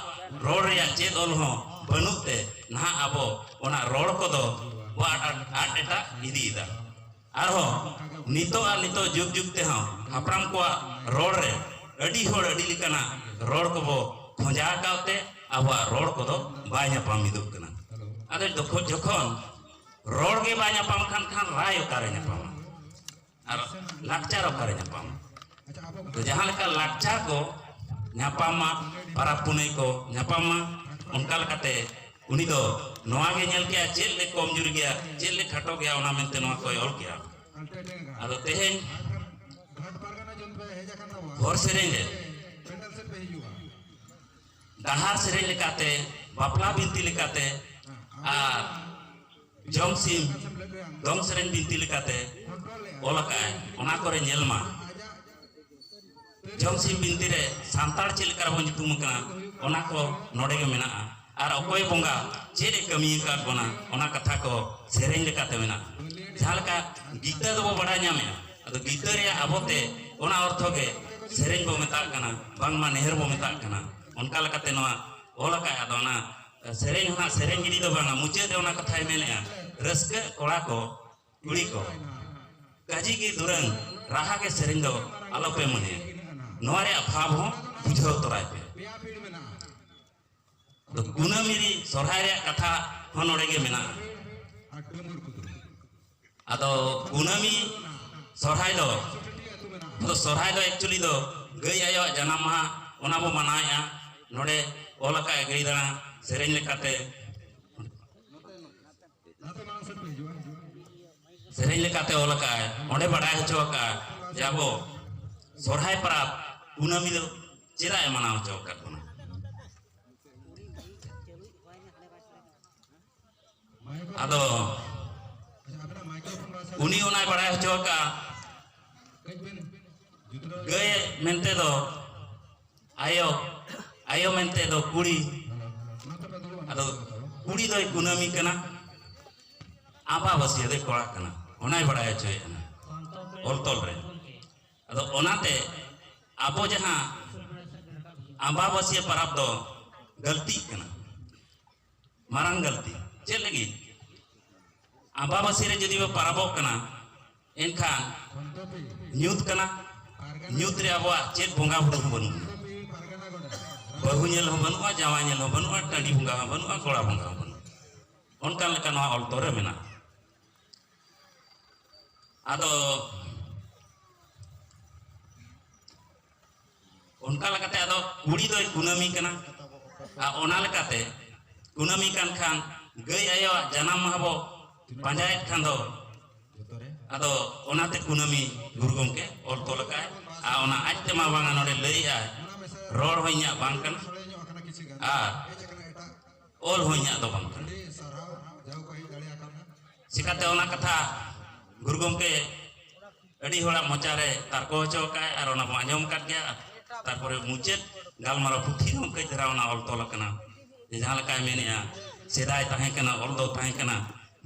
ᱨᱚᱲ ᱨᱮᱭᱟᱜ ᱪᱮᱫ ᱚᱞ ᱦᱚᱸ ᱵᱟᱹᱱᱩᱜ ᱛᱮ ᱱᱟᱦᱟᱜ ᱟᱵᱚ ᱚᱱᱟ ᱨᱚᱲ ᱠᱚᱫᱚ ᱵᱚ ᱟᱫ, ᱟᱫ, ᱟᱫ ᱮᱴᱟᱜ ᱤᱫᱤᱭᱮᱫᱟ᱾ ᱟᱨᱦᱚᱸ ᱱᱤᱛᱚᱜ ᱟᱨ ᱱᱤᱛᱚᱜ ᱡᱩᱜᱽ ᱡᱩᱜᱽ ᱛᱮᱦᱚᱸ ᱦᱟᱯᱲᱟᱢ ᱠᱚᱣᱟᱜ ᱨᱚᱲ ᱨᱮ ᱟᱹᱰᱤ ᱦᱚᱲ ᱟᱹᱰᱤ ᱞᱮᱠᱟᱱᱟᱜ ᱨᱚᱲ ᱠᱚᱵᱚ ᱠᱷᱚᱸᱡᱟ ᱟᱠᱟᱫ ᱛᱮ ᱟᱵᱚᱣᱟᱜ ᱨᱚᱲ ᱠᱚᱫᱚ ᱵᱟᱭ ᱧᱟᱯᱟᱢ ᱢᱤᱫᱚᱜ ᱠᱟᱱᱟ᱾ ᱟᱫᱚ ᱡᱚᱠᱷᱚᱱ, ᱡᱚᱠᱷᱚᱱ ᱨᱚᱲ ᱜᱮ ᱵᱟᱭ ᱧᱟᱯᱟᱢ ᱠᱷᱟᱱ, ᱠᱷᱟᱱ ᱨᱟᱭ ᱚᱠᱟᱨᱮ ᱧᱟᱯᱟᱢᱟ? ᱟᱨ ᱞᱟᱠᱪᱟᱨ ᱚᱠᱟᱨᱮ ᱧᱟᱯᱟᱢᱟ? ᱛᱚ ᱡᱟᱦᱟᱸ ᱞᱮᱠᱟ ᱞᱟᱠᱪᱟᱨ ᱠᱚ ᱧᱟᱯᱟᱢ ᱢᱟ, ᱯᱟᱨᱟᱵᱽ ᱯᱩᱱᱟᱹᱭ ᱠᱚ ᱧᱟᱯᱟᱢ ᱢᱟ, ᱚᱱᱠᱟ ᱞᱮᱠᱟᱛᱮ ᱩᱱᱤ ᱫᱚ ᱱᱚᱣᱟ ᱜᱮ ᱧᱮᱞ ᱠᱮᱜᱼᱟ, ᱪᱮᱫ ᱞᱮ ᱠᱚᱢᱡᱩᱨᱤ ᱜᱮᱭᱟ, ᱪᱮᱫ ᱞᱮ ᱠᱷᱟᱴᱚ ᱜᱮᱭᱟ, ᱚᱱᱟ ᱢᱮᱱᱛᱮ ᱱᱚᱣᱟ ᱠᱚᱭ ᱚᱞ ᱠᱮᱜᱼᱟ᱾ ᱟᱫᱚ ᱛᱮᱦᱮᱧ ᱦᱚᱨ ᱥᱮᱨᱮᱧ ᱨᱮ ᱰᱟᱦᱟᱨ ᱥᱮᱨᱮᱧ ᱞᱮᱠᱟᱛᱮ, ᱵᱟᱯᱞᱟ ᱵᱤᱱᱛᱤ ᱞᱮᱠᱟᱛᱮ, ᱟᱨ ᱡᱚᱢ ᱥᱤᱢ ᱫᱚᱝ ᱥᱮᱨᱮᱧ ᱵᱤᱱᱛᱤ ᱞᱮᱠᱟᱛᱮ ᱚᱞ ᱟᱠᱟᱫᱼᱟᱭ, ᱚᱱᱟ ᱠᱚᱨᱮ ᱧᱮᱞ ᱢᱟ᱾ ᱡᱚᱢ ᱥᱤᱢ ᱵᱤᱱᱛᱤ ᱨᱮ ᱥᱟᱱᱛᱟᱲ ᱪᱮᱫ ᱞᱮᱠᱟ ᱨᱮᱵᱚᱱ ᱧᱩᱛᱩᱢ ᱟᱠᱟᱱᱟ, ᱚᱱᱟ ᱠᱚ ᱱᱚᱰᱮ ᱜᱮ ᱢᱮᱱᱟᱜᱼᱟ᱾ ᱟᱨ ᱚᱠᱚᱭ ᱵᱚᱸᱜᱟ ᱪᱮᱫ ᱮ ᱠᱟᱹᱢᱤ ᱟᱠᱟᱫ ᱵᱚᱱᱟ, ᱚᱱᱟ ᱠᱟᱛᱷᱟ ᱠᱚ ᱥᱮᱨᱮᱧ ᱞᱮᱠᱟᱛᱮ ᱢᱮᱱᱟᱜᱼᱟ᱾ ᱡᱟᱦᱟᱸ ᱞᱮᱠᱟ ᱜᱤᱛᱟᱹ ᱫᱚᱵᱚ ᱵᱟᱲᱟᱭ ᱧᱟᱢᱮᱜᱼᱟ, ᱟᱫᱚ ᱜᱤᱛᱟᱹ ᱨᱮᱭᱟᱜ ᱟᱵᱚᱛᱮ ᱚᱱᱟ ᱚᱨᱛᱷᱚ ᱜᱮ ᱥᱮᱨᱮᱧ ᱵᱚ ᱢᱮᱛᱟᱜ ᱠᱟᱱᱟ, ᱵᱟᱝᱢᱟ ᱱᱮᱦᱚᱨ ᱵᱚ ᱢᱮᱛᱟᱜ ᱠᱟᱱᱟ᱾ ᱚᱱᱠᱟ ᱞᱮᱠᱟᱛᱮ ᱱᱚᱣᱟ ᱚᱞ ᱟᱠᱟᱫ, ᱟᱫᱚ ᱚᱱᱟ ᱥᱮᱨᱮᱧ ᱦᱚᱸ ᱱᱟᱜ ᱥᱮᱨᱮᱧ ᱜᱤᱰᱤ ᱫᱚ ᱵᱟᱝᱟ, ᱢᱩᱪᱟᱹᱫ ᱨᱮ ᱚᱱᱟ ᱠᱟᱛᱷᱟᱭ ᱢᱮᱱᱮᱜᱼᱟ, ᱨᱟᱹᱥᱠᱟᱹ ᱠᱚᱲᱟ ᱠᱚ, ᱠᱩᱲᱤ ᱠᱚ, ᱠᱟᱡᱤ ᱜᱮ ᱫᱩᱨᱟᱹᱝ ᱨᱟᱦᱟ ᱜᱮ ᱥᱮᱨᱮᱧ ᱫᱚ ᱟᱞᱚᱯᱮ ᱢᱚᱱᱮᱭᱟ᱾ ᱱᱚᱣᱟ ᱨᱮᱭᱟᱜ ᱵᱷᱟᱵᱽ ᱦᱚᱸ ᱵᱩᱡᱷᱟᱹᱣ ᱛᱚᱨᱟᱭ ᱯᱮ᱾ ᱟᱫᱚ ᱠᱩᱱᱟᱹᱢᱤ ᱨᱮ ᱥᱚᱨᱦᱟᱭ ᱨᱮᱭᱟᱜ ᱠᱟᱛᱷᱟ ᱦᱚᱸ ᱱᱚᱰᱮ ᱜᱮ ᱢᱮᱱᱟᱜᱼᱟ᱾ ᱟᱫᱚ ᱠᱩᱱᱟᱹᱢᱤ ᱥᱚᱨᱦᱟᱭ ᱫᱚ, ᱟᱫᱚ ᱥᱚᱨᱦᱟᱭ ᱫᱚ actually ᱫᱚ ᱜᱟᱹᱭ ᱟᱭᱳᱣᱟᱜ ᱡᱟᱱᱟᱢ ᱢᱟᱦᱟ, ᱚᱱᱟ ᱵᱚ ᱢᱟᱱᱟᱣᱮᱫᱼᱟ᱾ ᱱᱚᱰᱮ ᱚᱞ ᱟᱠᱟᱫ ᱜᱟᱹᱭ ᱫᱟᱬᱟ ᱥᱮᱨᱮᱧ ᱞᱮᱠᱟᱛᱮ᱾ ᱥᱮᱨᱮᱧ ᱞᱮᱠᱟᱛᱮ ᱚᱞ ᱟᱠᱟᱫᱼᱟᱭ, ᱚᱸᱰᱮ ᱵᱟᱰᱟᱭ ᱦᱚᱪᱚ ᱟᱠᱟᱫᱼᱟ ᱡᱮ ᱟᱵᱚ ᱥᱚᱨᱦᱟᱭ ᱯᱚᱨᱚᱵᱽ ᱠᱩᱱᱟᱹᱢᱤ ᱫᱚ ᱪᱮᱫᱟᱜ ᱮ ᱢᱟᱱᱟᱣ ᱦᱚᱪᱚ ᱟᱠᱟᱫ ᱵᱚᱱᱟ᱾ ᱟᱫᱚ ᱩᱱᱤ ᱚᱱᱟᱭ ᱵᱟᱲᱟᱭ ᱦᱚᱪᱚ ᱟᱠᱟᱫᱼᱟ, ᱜᱟᱹᱭ ᱢᱮᱱᱛᱮ ᱫᱚ ᱟᱭᱳ, ᱟᱭᱳ ᱢᱮᱱᱛᱮ ᱫᱚ ᱠᱩᱲᱤ᱾ ᱟᱫᱚ ᱠᱩᱲᱤ ᱫᱚᱭ ᱠᱩᱱᱟᱹᱢᱤ ᱠᱟᱱᱟ, ᱟᱢᱵᱟᱵᱟᱹᱥᱭᱟᱹ ᱫᱚᱭ ᱠᱚᱲᱟ ᱠᱟᱱᱟ, ᱚᱱᱟᱭ ᱵᱟᱲᱟᱭ ᱦᱚᱪᱚᱭᱮᱫ ᱠᱟᱱᱟ ᱚᱞ ᱛᱚᱞ ᱨᱮ᱾ ᱟᱫᱚ ᱚᱱᱟᱛᱮ ᱟᱵᱚ ᱡᱟᱦᱟᱸ ᱟᱢᱵᱟᱵᱟᱹᱥᱭᱟᱹ ᱯᱚᱨᱚᱵᱽ ᱫᱚ ᱜᱟᱹᱞᱛᱤᱜ ᱠᱟᱱᱟ, ᱢᱟᱨᱟᱝ ᱜᱟᱹᱞᱛᱤ᱾ ᱪᱮᱫ ᱞᱟᱹᱜᱤᱫ? ᱟᱢᱵᱟᱵᱟᱹᱥᱭᱟᱹ ᱨᱮ ᱡᱩᱫᱤ ᱵᱚ ᱯᱚᱨᱚᱵᱚᱜ ᱠᱟᱱᱟ, ᱮᱱᱠᱷᱟᱱ ᱧᱩᱛ ᱠᱟᱱᱟ, ᱧᱩᱛ ᱨᱮ ᱟᱵᱚᱣᱟᱜ ᱪᱮᱫ ᱵᱚᱸᱜᱟ ᱵᱩᱨᱩ ᱦᱚᱸ ᱵᱟᱹᱱᱩᱜᱼᱟ, ᱵᱟᱹᱦᱩ ᱧᱮᱞ ᱦᱚᱸ ᱵᱟᱹᱱᱩᱜᱼᱟ, ᱡᱟᱶᱟᱭ ᱧᱮᱞ ᱦᱚᱸ ᱵᱟᱹᱱᱩᱜᱼᱟ, ᱴᱟᱺᱰᱤ ᱵᱚᱸᱜᱟ ᱦᱚᱸ ᱵᱟᱹᱱᱩᱜᱼᱟ, ᱠᱚᱲᱟ ᱵᱚᱸᱜᱟ ᱦᱚᱸ ᱵᱟᱹᱱᱩᱜᱼᱟ᱾ ᱚᱱᱠᱟ ᱞᱮᱠᱟ ᱱᱚᱣᱟ ᱚᱞ ᱛᱚᱞ ᱨᱮ ᱢᱮᱱᱟᱜᱼᱟ᱾ ᱟᱫᱚ ᱚᱱᱠᱟ ᱞᱮᱠᱟᱛᱮ ᱟᱫᱚ ᱠᱩᱲᱤ ᱫᱚᱭ ᱠᱩᱱᱟᱹᱢᱤ ᱠᱟᱱᱟ, ᱟᱨ ᱚᱱᱟ ᱞᱮᱠᱟᱛᱮ ᱠᱩᱱᱟᱹᱢᱤ ᱠᱟᱱ ᱠᱷᱟᱱ ᱜᱟᱹᱭ ᱟᱭᱳᱣᱟᱜ ᱡᱟᱱᱟᱢ ᱢᱟᱦᱟ ᱵᱚ ᱯᱟᱸᱡᱟᱭᱮᱫ ᱠᱷᱟᱱ ᱫᱚ, ᱟᱫᱚ ᱚᱱᱟᱛᱮ ᱠᱩᱱᱟᱹᱢᱤ ᱜᱩᱨᱩ ᱜᱚᱢᱠᱮ ᱚᱞ ᱛᱚᱞ ᱟᱠᱟᱫᱼᱟᱭ᱾ ᱟᱨ ᱚᱱᱟ ᱟᱡ ᱛᱮᱢᱟ ᱵᱟᱝᱟ, ᱱᱚᱰᱮ ᱞᱟᱹᱭᱮᱫᱼᱟᱭ, ᱨᱚᱲ ᱦᱚᱸ ᱤᱧᱟᱹᱜ ᱵᱟᱝ ᱠᱟᱱᱟ ᱟᱨ ᱚᱞ ᱦᱚᱸ ᱤᱧᱟᱹᱜ ᱫᱚ ᱵᱟᱝ ᱠᱟᱱᱟ᱾ ᱪᱤᱠᱟᱹᱛᱮ ᱚᱱᱟ ᱠᱟᱛᱷᱟ ᱜᱩᱨᱩ ᱜᱚᱢᱠᱮ ᱟᱹᱰᱤ ᱦᱚᱲᱟᱜ ᱢᱚᱪᱟ ᱨᱮ ᱛᱟᱨᱠᱚ ᱦᱚᱪᱚ ᱟᱠᱟᱫᱼᱟᱭ ᱟᱨ ᱚᱱᱟ ᱵᱚᱱ ᱟᱸᱡᱚᱢ ᱟᱠᱟᱫ ᱜᱮᱭᱟ᱾ ᱛᱟᱨᱯᱚᱨᱮ ᱢᱩᱪᱟᱹᱫ ᱜᱟᱞᱢᱟᱨᱟᱣ ᱯᱩᱛᱷᱤ ᱨᱮᱦᱚᱸ ᱠᱟᱹᱡ ᱫᱷᱟᱨᱟ ᱚᱱᱟ ᱚᱞ ᱛᱚᱞ ᱟᱠᱟᱱᱟ᱾ ᱡᱟᱦᱟᱸ ᱞᱮᱠᱟᱭ ᱢᱮᱱᱮᱜᱼᱟ, ᱥᱮᱫᱟᱭ ᱛᱟᱦᱮᱸ ᱠᱟᱱᱟ, ᱚᱞ ᱫᱚ ᱛᱟᱦᱮᱸ ᱠᱟᱱᱟ,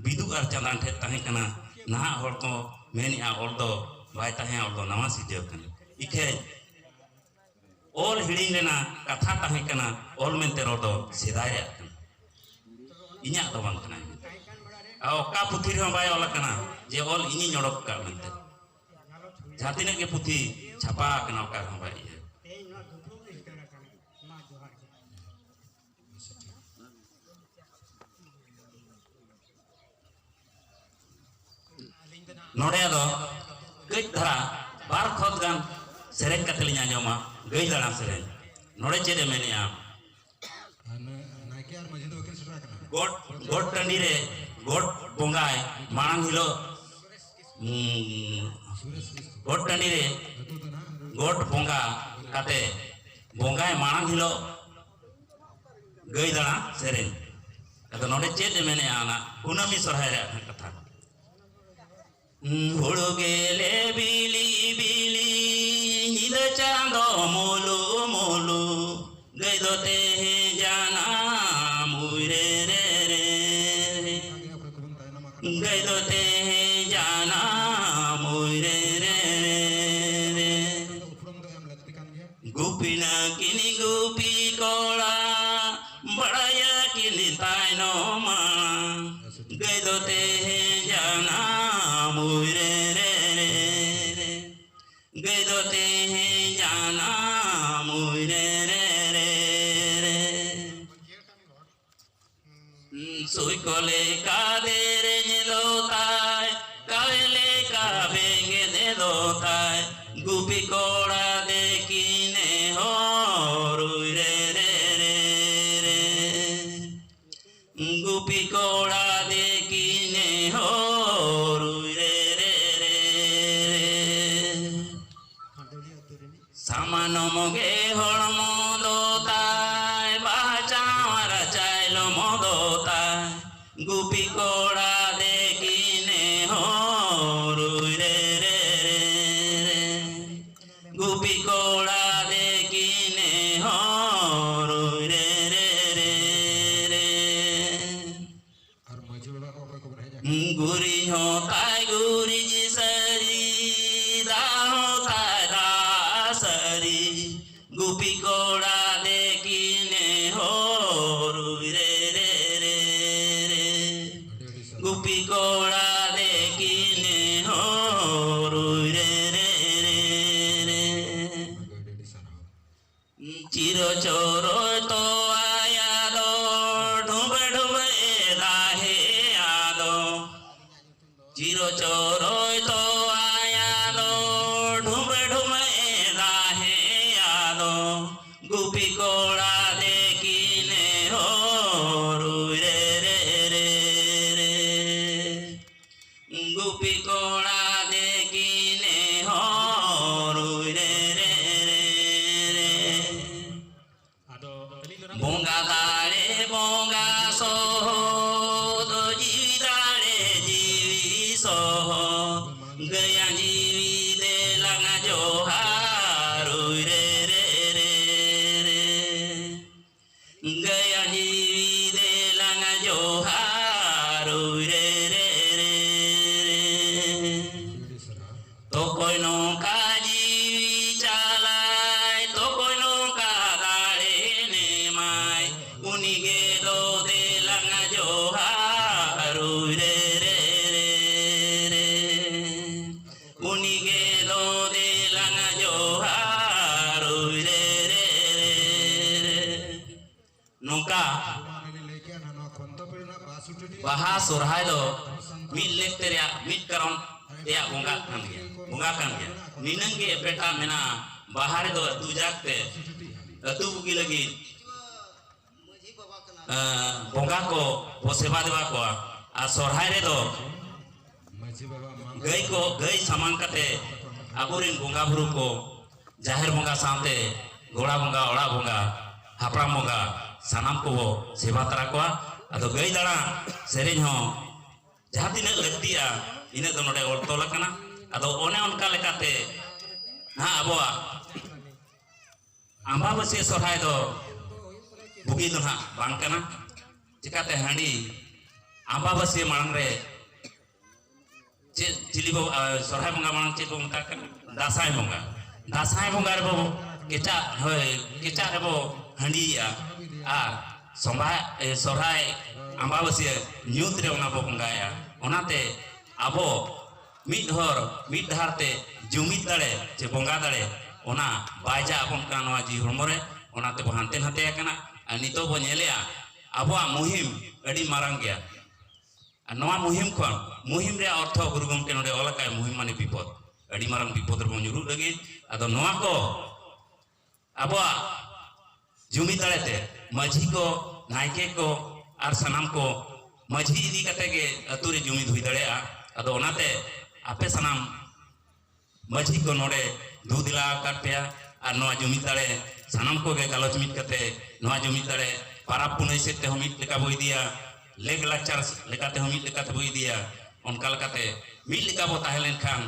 ᱵᱤᱫᱩ ᱟᱨ ᱪᱟᱸᱫᱟᱱ ᱴᱷᱮᱱ ᱛᱟᱦᱮᱸ ᱠᱟᱱᱟ᱾ ᱱᱟᱦᱟᱜ ᱦᱚᱲ ᱠᱚ ᱢᱮᱱᱮᱜᱼᱟ, ᱚᱞ ᱫᱚ ᱵᱟᱭ ᱛᱟᱦᱮᱸ, ᱚᱞ ᱫᱚ ᱱᱟᱣᱟ ᱥᱤᱨᱡᱟᱹᱣ ᱠᱟᱱᱟ᱾ ᱤᱠᱷᱟᱹᱭ ᱚᱞ ᱦᱤᱲᱤᱧ ᱨᱮᱱᱟᱜ ᱠᱟᱛᱷᱟ ᱛᱟᱦᱮᱸ ᱠᱟᱱᱟ, ᱚᱞ ᱢᱮᱱᱛᱮ ᱨᱚᱲ ᱫᱚ ᱥᱮᱫᱟᱭ ᱨᱮᱭᱟᱜ ᱠᱟᱱᱟ, ᱤᱧᱟᱜ ᱫᱚ ᱵᱟᱝ ᱠᱟᱱᱟ᱾ ᱟᱨ ᱚᱠᱟ ᱯᱩᱛᱷᱤ ᱨᱮᱦᱚᱸ ᱵᱟᱭ ᱚᱞ ᱟᱠᱟᱱᱟ ᱡᱮ ᱚᱞ ᱤᱧᱤᱧ ᱚᱰᱚᱠ ᱟᱠᱟᱫ ᱢᱮᱱᱛᱮ᱾ ᱡᱟᱦᱟᱸ ᱛᱤᱱᱟᱹᱜ ᱜᱮ ᱯᱩᱛᱷᱤ ᱪᱷᱟᱯᱟ ᱟᱠᱟᱱᱟ, ᱚᱠᱟ ᱨᱮᱦᱚᱸ ᱵᱟᱭ ᱤᱭᱟᱹ᱾ ᱛᱮᱦᱮᱧ ᱱᱚᱣᱟ ᱫᱩᱯᱲᱩᱵ ᱨᱮ ᱥᱮᱴᱮᱨ ᱟᱠᱟᱱᱟ᱾ ᱢᱟ ᱡᱚᱦᱟᱨ ᱜᱮ᱾ ᱱᱚᱰᱮ ᱫᱚ ᱠᱟᱹᱡ ᱫᱷᱟᱨᱟ ᱵᱟᱨ ᱠᱷᱚᱛ ᱜᱟᱱ ᱥᱮᱨᱮᱧ ᱠᱟᱛᱮ ᱞᱤᱧ ᱟᱸᱡᱚᱢᱟ, ᱜᱟᱹᱭ ᱫᱟᱬᱟᱱ ᱥᱮᱨᱮᱧ᱾ ᱱᱚᱰᱮ ᱪᱮᱫ ᱮ ᱢᱮᱱᱮᱜᱼᱟ? ᱟᱨ ᱱᱟ-, ᱱᱟᱭᱠᱮ ᱟᱨ ᱢᱟᱹᱡᱷᱤ ᱫᱚ ᱵᱟᱹᱠᱤᱱ ᱥᱮᱴᱮᱨ ᱟᱠᱟᱱᱟ᱾ ᱜᱚᱴ, ᱜᱚᱴ ᱴᱟᱺᱰᱤ ᱨᱮ ᱜᱚᱴ ᱵᱚᱸᱜᱟᱭ ᱢᱟᱲᱟᱝ ᱦᱤᱞᱳᱜ, ᱩᱸ, ᱥᱩᱨᱮᱥ ᱠᱤᱥᱠᱩ᱾ ᱜᱚᱴ ᱴᱟᱺᱰᱤ ᱨᱮ ᱟᱹᱛᱩ ᱫᱚ ᱱᱟᱦᱟᱜ ᱜᱚᱴ ᱵᱚᱸᱜᱟ ᱠᱟᱛᱮ ᱵᱚᱸᱜᱟᱭ ᱢᱟᱲᱟᱝ ᱦᱤᱞᱳᱜ ᱜᱟᱹᱭ ᱫᱟᱬᱟ ᱥᱮᱨᱮᱧ᱾ ᱟᱫᱚ ᱱᱚᱰᱮ ᱪᱮᱫ ᱮ ᱢᱮᱱᱮᱜᱼᱟ, ᱚᱱᱟ ᱠᱩᱱᱟᱹᱢᱤ ᱥᱚᱨᱦᱟᱭ ᱨᱮᱭᱟᱜ ᱠᱟᱛᱷᱟ᱾ ᱦᱩᱲᱩ ᱜᱮᱞᱮ ᱵᱤᱞᱤ ᱵᱤᱞᱤ, ᱧᱤᱫᱟᱹ ᱪᱟᱸᱫᱚ ᱢᱩᱞᱩ ᱢᱩᱞᱩ, ᱜᱟᱹᱭ ᱫᱚ ᱛᱮᱦᱮᱧ ᱡᱟᱱᱟᱢ ᱩᱭ ᱨᱮ ᱨᱮ ᱨᱮ᱾ ᱜᱟᱹᱭ ᱫᱚ ᱛᱮᱦᱮᱧ ᱡᱟᱱᱟᱢ ᱩᱭ ᱨᱮ ᱨᱮ ᱨᱮ᱾ ᱜᱩᱯᱤ ᱱᱟᱹᱠᱤᱱ ᱜᱩᱯᱤ ᱠᱚᱲᱟ, ᱵᱟᱲᱟᱭᱟᱠᱤᱱ ᱛᱟᱭᱱᱚᱢᱟ᱾ ᱜᱟᱹᱭ ᱫᱚ ᱛᱮᱦᱮᱧ ᱡᱟᱱᱟᱢ ᱩᱭ ᱨᱮ ᱨᱮ ᱨᱮ ᱨᱮ᱾ ᱜᱟᱹᱭ ᱫᱚ ᱛᱮᱦᱮᱧ ᱡᱟᱱᱟᱢ ᱩᱭ ᱨᱮ ᱨᱮ ᱨᱮ ᱨᱮ᱾ ᱥᱩᱭ ᱠᱚ ᱞᱮᱠᱟ ᱫᱮᱨᱮᱧ ᱫᱚ ᱛᱟᱭ, ᱠᱟᱣᱮ ᱞᱮᱠᱟ ᱵᱮᱸᱜᱮᱫ ᱫᱚ ᱛᱟᱭ, ᱜᱩᱯᱤ ᱠᱚᱲᱟ ᱫᱮᱠᱤᱱᱮ ᱦᱚᱨᱩᱭ ᱨᱮ ᱨᱮ ᱨᱮ ᱨᱮ᱾ ᱜᱩᱯᱤ ᱠᱚᱲᱟ ᱫᱮᱠᱤᱱᱮ ᱦᱚᱨᱩᱭ ᱨᱮ ᱨᱮ ᱨᱮ ᱨᱮ᱾ ᱥᱟᱢᱟᱱᱚᱢ ᱜᱮ ᱦᱚᱲᱢᱚ ᱫᱚ ᱛᱟᱭ, ᱵᱟᱦᱟ ᱪᱟᱣᱟᱨ ᱪᱟᱭᱞᱚᱢ ᱫᱚ ᱛᱟᱭ, ᱜᱩᱯᱤ ᱠᱚᱲᱟ ᱫᱮᱠᱤᱱᱮ ᱦᱚᱨᱩᱭ ᱨᱮ ᱨᱮ ᱨᱮ ᱨᱮ᱾ ᱜᱩᱯᱤ ᱠᱚᱲᱟ ᱫᱮᱠᱤᱱᱮ ᱦᱚᱨᱩᱭ ᱨᱮ ᱨᱮ ᱨᱮ᱾ ᱡᱤᱣᱤ ᱫᱮᱞᱟᱝ ᱡᱚᱦᱟᱨ, ᱩᱭ ᱨᱮ ᱨᱮ ᱨᱮ ᱨᱮ᱾ ᱜᱟᱹᱭᱟ ᱡᱤᱣᱤ ᱫᱮᱞᱟᱝ ᱡᱚᱦᱟᱨ, ᱩᱭ ᱨᱮ ᱨᱮ ᱨᱮ ᱨᱮ᱾ ᱛᱚᱠᱚᱭ ᱱᱚᱝᱠᱟ ᱡᱤᱣᱤ ᱪᱟᱞᱟᱭ, ᱛᱚᱠᱚᱭ ᱱᱚᱝᱠᱟ ᱫᱟᱲᱮ ᱮᱢᱟᱭ, ᱩᱱᱤ ᱜᱮ ᱫᱚ ᱫᱮᱞᱟᱝ ᱡᱚᱦᱟᱨ, ᱩᱭ ᱨᱮ ᱨᱮ ᱨᱮ ᱨᱮ᱾ ᱩᱱᱤ ᱜᱮ ᱫᱚ ᱫᱮᱞᱟᱝ ᱡᱚᱦᱟᱨ, ᱩᱭ ᱨᱮ ᱨᱮ ᱨᱮ ᱨᱮ᱾ ᱱᱚᱝᱠᱟ ᱵᱟᱦᱟ ᱥᱚᱨᱦᱟᱭ ᱫᱚ ᱢᱤᱫ ᱞᱮᱠᱛᱮ ᱨᱮᱭᱟᱜ ᱢᱤᱫ ᱠᱟᱨᱚᱱ ᱨᱮᱭᱟᱜ ᱵᱚᱸᱜᱟ ᱠᱟᱱ ᱜᱮᱭᱟ, ᱵᱚᱸᱜᱟ ᱠᱟᱱ ᱜᱮᱭᱟ᱾ ᱱᱤᱱᱟᱹᱝ ᱜᱮ ᱮᱯᱮᱴᱟ ᱢᱮᱱᱟᱜᱼᱟ᱾ ᱵᱟᱦᱟ ᱨᱮᱫᱚ ᱟᱹᱛᱩ ᱡᱟᱠ ᱛᱮ, ᱟᱹᱛᱩ ᱵᱩᱜᱤ ᱞᱟᱹᱜᱤᱫ ᱮᱸ, ᱵᱚᱸᱜᱟ ᱠᱚ ᱵᱚ ᱥᱮᱵᱟ ᱫᱮᱵᱟ ᱠᱚᱣᱟ᱾ ᱟᱨ ᱥᱚᱨᱦᱟᱭ ᱨᱮᱫᱚ ᱜᱟᱹᱭ ᱠᱚ, ᱜᱟᱹᱭ ᱥᱟᱢᱟᱝ ᱠᱟᱛᱮ ᱟᱵᱚᱨᱮᱱ ᱵᱚᱸᱜᱟ ᱵᱩᱨᱩ ᱠᱚ, ᱡᱟᱦᱮᱨ ᱵᱚᱸᱜᱟ ᱥᱟᱶᱛᱮ ᱜᱚᱲᱟ ᱵᱚᱸᱜᱟ, ᱚᱲᱟᱜ ᱵᱚᱸᱜᱟ, ᱦᱟᱯᱲᱟᱢ ᱵᱚᱸᱜᱟ, ᱥᱟᱱᱟᱢ ᱠᱚᱵᱚ ᱥᱮᱵᱟ ᱛᱟᱨᱟ ᱠᱚᱣᱟ᱾ ᱟᱫᱚ ᱜᱟᱹᱭ ᱫᱟᱬᱟ ᱥᱮᱨᱮᱧ ᱦᱚᱸ ᱡᱟᱦᱟᱸ ᱛᱤᱱᱟᱹᱜ ᱞᱟᱹᱠᱛᱤᱜᱼᱟ, ᱤᱱᱟᱹᱜ ᱫᱚ ᱱᱚᱰᱮ ᱚᱞ ᱛᱚᱞ ᱟᱠᱟᱱᱟ᱾ ᱟᱫᱚ ᱚᱱᱮ ᱚᱱᱠᱟ ᱞᱮᱠᱟᱛᱮ ᱱᱟᱦᱟᱜ ᱟᱵᱚᱣᱟᱜ ᱟᱢᱵᱟᱵᱟᱹᱥᱭᱟᱹ ᱥᱚᱨᱦᱟᱭ ᱫᱚ ᱵᱩᱜᱤ ᱫᱚ ᱱᱟᱦᱟᱜ ᱵᱟᱝ ᱠᱟᱱᱟ᱾ ᱪᱤᱠᱟᱹᱛᱮ ᱦᱟᱺᱰᱤ ᱟᱢᱵᱟᱵᱟᱹᱥᱭᱟᱹ ᱢᱟᱲᱟᱝ ᱨᱮ ᱪᱮᱫ ᱪᱤᱞᱤ ᱵᱚ, ᱟ, ᱥᱚᱨᱦᱟᱭ ᱵᱚᱸᱜᱟ ᱢᱟᱲᱟᱝ ᱪᱮᱫ ᱵᱚ ᱢᱮᱛᱟᱜ ᱠᱟᱱᱟ? ᱫᱟᱸᱥᱟᱭ ᱵᱚᱸᱜᱟ᱾ ᱫᱟᱸᱥᱟᱭ ᱵᱚᱸᱜᱟ ᱨᱮᱵᱚ ᱠᱮᱪᱟᱜ, ᱦᱳᱭ, ᱠᱮᱪᱟᱜ ᱨᱮᱵᱚ ᱦᱟᱺᱰᱤᱭᱮᱜᱼᱟ᱾ ᱟᱨ ᱥᱚᱸᱵᱷᱟ-, ᱮ, ᱥᱚᱨᱦᱟᱭ ᱟᱢᱵᱟᱵᱟᱹᱥᱭᱟᱹ ᱧᱩᱛ ᱨᱮ ᱚᱱᱟ ᱵᱚ ᱵᱚᱸᱜᱟᱭᱟ᱾ ᱚᱱᱟᱛᱮ ᱟᱵᱚ ᱢᱤᱫ ᱦᱚᱨ, ᱢᱤᱫ ᱰᱟᱦᱟᱨ ᱛᱮ ᱡᱩᱢᱤᱫ ᱫᱟᱲᱮ ᱪᱮ ᱵᱚᱸᱜᱟ ᱫᱟᱲᱮ, ᱚᱱᱟ ᱵᱟᱭ ᱡᱟ ᱟᱵᱚᱱ ᱠᱟᱱᱟ ᱱᱚᱣᱟ ᱡᱤᱣᱤ ᱦᱚᱲᱢᱚ ᱨᱮ᱾ ᱚᱱᱟ ᱛᱮᱵᱚ ᱦᱟᱱᱛᱮ ᱱᱟᱛᱮ ᱟᱠᱟᱱᱟ᱾ ᱟᱨ ᱱᱤᱛᱚᱜ ᱵᱚ ᱧᱮᱞᱮᱜᱼᱟ, ᱟᱵᱚᱣᱟᱜ ᱢᱩᱦᱤᱢ ᱟᱹᱰᱤ ᱢᱟᱨᱟᱝ ᱜᱮᱭᱟ᱾ ᱟᱨ ᱱᱚᱣᱟ ᱢᱩᱦᱤᱢ ᱠᱷᱚᱱ, ᱢᱩᱦᱤᱢ ᱨᱮᱭᱟᱜ ᱚᱨᱛᱷᱚ ᱜᱩᱨᱩ ᱜᱚᱢᱠᱮ ᱱᱚᱰᱮ ᱚᱞ ᱟᱠᱟᱫ, ᱢᱩᱦᱤᱢ ᱢᱟᱱᱮ ᱵᱤᱯᱚᱫ, ᱟᱹᱰᱤ ᱢᱟᱨᱟᱝ ᱵᱤᱯᱚᱫ ᱨᱮᱵᱚᱱ ᱧᱩᱨᱩᱜ ᱞᱟᱹᱜᱤᱫ᱾ ᱟᱫᱚ ᱱᱚᱣᱟ ᱠᱚ ᱟᱵᱚᱣᱟᱜ ᱡᱩᱢᱤᱫ ᱫᱟᱲᱮᱛᱮ ᱢᱟᱹᱡᱷᱤ ᱠᱚ, ᱱᱟᱭᱠᱮ ᱠᱚ ᱟᱨ ᱥᱟᱱᱟᱢ ᱠᱚ ᱢᱟᱹᱡᱷᱤ ᱤᱫᱤ ᱠᱟᱛᱮ ᱜᱮ ᱟᱹᱛᱩ ᱨᱮ ᱡᱩᱢᱤᱫ ᱦᱩᱭ ᱫᱟᱲᱮᱭᱟᱜᱼᱟ᱾ ᱟᱫᱚ ᱚᱱᱟᱛᱮ ᱟᱯᱮ ᱥᱟᱱᱟᱢ ᱢᱟᱹᱡᱷᱤ ᱠᱚ ᱱᱚᱰᱮ ᱫᱩ ᱫᱮᱞᱟ ᱟᱠᱟᱫ ᱯᱮᱭᱟ᱾ ᱟᱨ ᱱᱚᱣᱟ ᱡᱩᱢᱤᱫ ᱫᱟᱲᱮ ᱥᱟᱱᱟᱢ ᱠᱚᱜᱮ ᱜᱟᱞᱚᱪ ᱢᱤᱫ ᱠᱟᱛᱮ, ᱱᱚᱣᱟ ᱡᱩᱢᱤᱫ ᱫᱟᱲᱮ ᱯᱟᱨᱟᱵᱽ ᱯᱩᱱᱟᱹᱭ ᱥᱮᱫ ᱛᱮᱦᱚᱸ ᱢᱤᱫ ᱞᱮᱠᱟ ᱵᱚ ᱤᱫᱤᱭᱟ, ᱞᱮᱜ ᱞᱟᱠᱪᱟᱨ ᱞᱮᱠᱟ ᱛᱮᱦᱚᱸ ᱢᱤᱫ ᱞᱮᱠᱟ ᱛᱮᱵᱚ ᱤᱫᱤᱭᱟ᱾ ᱚᱱᱠᱟ ᱞᱮᱠᱟᱛᱮ ᱢᱤᱫ ᱞᱮᱠᱟ ᱵᱚ ᱛᱟᱦᱮᱸ ᱞᱮᱱᱠᱷᱟᱱ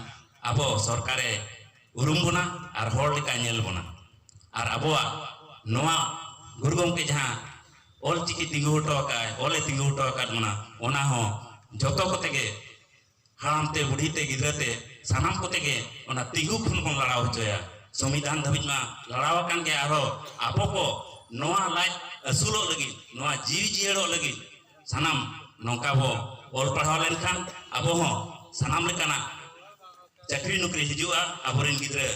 ᱟᱵᱚ ᱥᱚᱨᱠᱟᱨᱮ ᱩᱨᱩᱢ ᱵᱚᱱᱟ ᱟᱨ ᱦᱚᱲ ᱞᱮᱠᱟ ᱧᱮᱞ ᱵᱚᱱᱟ᱾ ᱟᱨ ᱟᱵᱚᱣᱟᱜ ᱱᱚᱣᱟ ᱜᱩᱨᱩ ᱜᱚᱢᱠᱮ ᱡᱟᱦᱟᱸ ᱚᱞ ᱪᱤᱠᱤ ᱛᱤᱸᱜᱩ ᱦᱚᱴᱚ ᱟᱠᱟᱫ, ᱚᱞᱮ ᱛᱤᱸᱜᱩ ᱦᱚᱴᱚ ᱟᱠᱟᱫ ᱵᱚᱱᱟ, ᱚᱱᱟ ᱦᱚᱸ ᱡᱚᱛᱚ ᱠᱚᱛᱮ ᱜᱮ, ᱦᱟᱲᱟᱢ ᱛᱮ, ᱵᱩᱰᱷᱤ ᱛᱮ, ᱜᱤᱫᱽᱨᱟᱹ ᱛᱮ, ᱥᱟᱱᱟᱢ ᱠᱚᱛᱮ ᱜᱮ ᱚᱱᱟ ᱛᱤᱸᱜᱩ ᱠᱷᱚᱱ ᱵᱚᱱ ᱞᱟᱲᱟᱣ ᱦᱚᱪᱚᱭᱟ᱾ ᱥᱚᱝᱵᱤᱫᱷᱟᱱ ᱫᱷᱟᱹᱵᱤᱡ ᱢᱟ ᱞᱟᱲᱟᱣ ᱟᱠᱟᱱ ᱜᱮ, ᱟᱨᱦᱚᱸ ᱟᱵᱚ ᱠᱚ ᱱᱚᱣᱟ ᱞᱟᱡ ᱟᱹᱥᱩᱞᱚᱜ ᱞᱟᱹᱜᱤᱫ, ᱱᱚᱣᱟ ᱡᱤᱣᱤ ᱡᱤᱭᱟᱹᱲᱚᱜ ᱞᱟᱹᱜᱤᱫ ᱥᱟᱱᱟᱢ ᱱᱚᱝᱠᱟ ᱵᱚ ᱚᱞ ᱯᱟᱲᱦᱟᱣ ᱞᱮᱱᱠᱷᱟᱱ ᱟᱵᱚ ᱦᱚᱸ ᱥᱟᱱᱟᱢ ᱞᱮᱠᱟᱱᱟᱜ ᱪᱟᱹᱠᱨᱤ ᱱᱚᱠᱨᱤ ᱦᱤᱡᱩᱜᱼᱟ, ᱟᱵᱚᱨᱮᱱ ᱜᱤᱫᱽᱨᱟᱹ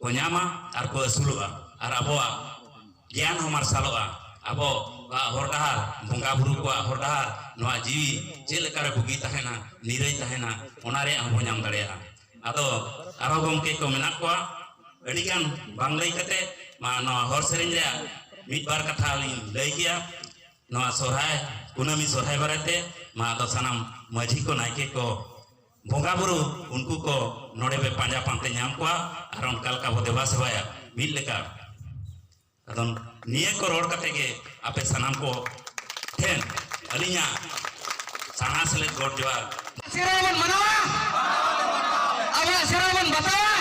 ᱠᱚ ᱧᱟᱢᱟ ᱟᱨ ᱠᱚ ᱟᱹᱥᱩᱞᱚᱜᱼᱟ, ᱟᱨ ᱟᱵᱚᱣᱟᱜ ᱜᱮᱭᱟᱱ ᱦᱚᱸ ᱢᱟᱨᱥᱟᱞᱚᱜᱼᱟ᱾ ᱟᱵᱚᱣᱟᱜ ᱦᱚᱨ ᱰᱟᱦᱟᱨ, ᱵᱚᱸᱜᱟ ᱵᱩᱨᱩ ᱠᱚᱣᱟᱜ ᱦᱚᱨ ᱰᱟᱦᱟᱨ, ᱱᱚᱣᱟ ᱡᱤᱣᱤ ᱪᱮᱫ ᱞᱮᱠᱟᱨᱮ ᱵᱩᱜᱤ ᱛᱟᱦᱮᱱᱟ, ᱱᱤᱨᱟᱹᱭ ᱛᱟᱦᱮᱱᱟ, ᱚᱱᱟ ᱨᱮᱭᱟᱜ ᱦᱚᱸᱵᱚ ᱧᱟᱢ ᱫᱟᱲᱮᱭᱟᱜᱼᱟ᱾ ᱟᱫᱚ ᱟᱨᱦᱚᱸ ᱜᱚᱢᱠᱮ ᱠᱚ ᱢᱮᱱᱟᱜ ᱠᱚᱣᱟ, ᱟᱹᱰᱤᱜᱟᱱ ᱵᱟᱝ ᱞᱟᱹᱭ ᱠᱟᱛᱮ ᱢᱟ ᱱᱚᱣᱟ ᱦᱚᱲ ᱥᱮᱨᱮᱧ ᱨᱮᱭᱟᱜ ᱢᱤᱫ ᱵᱟᱨ ᱠᱟᱛᱷᱟ ᱞᱤᱧ ᱞᱟᱹᱭ ᱠᱮᱭᱟ᱾ ᱱᱚᱣᱟ ᱥᱚᱨᱦᱟᱭ ᱠᱩᱱᱟᱹᱢᱤ ᱥᱚᱨᱦᱟᱭ ᱵᱟᱨᱮᱛᱮ ᱢᱟ ᱟᱫᱚ ᱥᱟᱱᱟᱢ ᱢᱟᱹᱡᱷᱤ ᱠᱚ, ᱱᱟᱭᱠᱮ ᱠᱚ, ᱵᱚᱸᱜᱟ ᱵᱩᱨᱩ ᱩᱱᱠᱩ ᱠᱚ ᱱᱚᱰᱮ ᱯᱮ ᱯᱟᱸᱡᱟ ᱯᱟᱱᱛᱮ ᱧᱟᱢ ᱠᱚᱣᱟ ᱟᱨ ᱚᱱᱠᱟ ᱞᱮᱠᱟ ᱵᱚ ᱫᱮᱵᱟ ᱥᱮᱵᱟᱭᱟ ᱢᱤᱫ ᱞᱮᱠᱟ᱾ ᱟᱫᱚ ᱱᱤᱭᱟᱹ ᱠᱚ ᱨᱚᱲ ᱠᱟᱛᱮ ᱜᱮ ᱟᱯᱮ ᱥᱟᱱᱟᱢ ᱠᱚ ᱴᱷᱮᱱ ᱟᱹᱞᱤᱧᱟᱜ ᱥᱟᱨᱦᱟᱣ ᱥᱮᱞᱮᱫ ᱜᱚᱰ ᱡᱚᱦᱟᱨ᱾ ᱥᱮᱨᱣᱟ ᱵᱚᱱ ᱢᱟᱱᱟᱣᱟ, ᱟᱵᱚᱣᱟᱜ ᱥᱮᱨᱣᱟ ᱵᱚᱱ ᱵᱟᱛᱟᱣᱟ,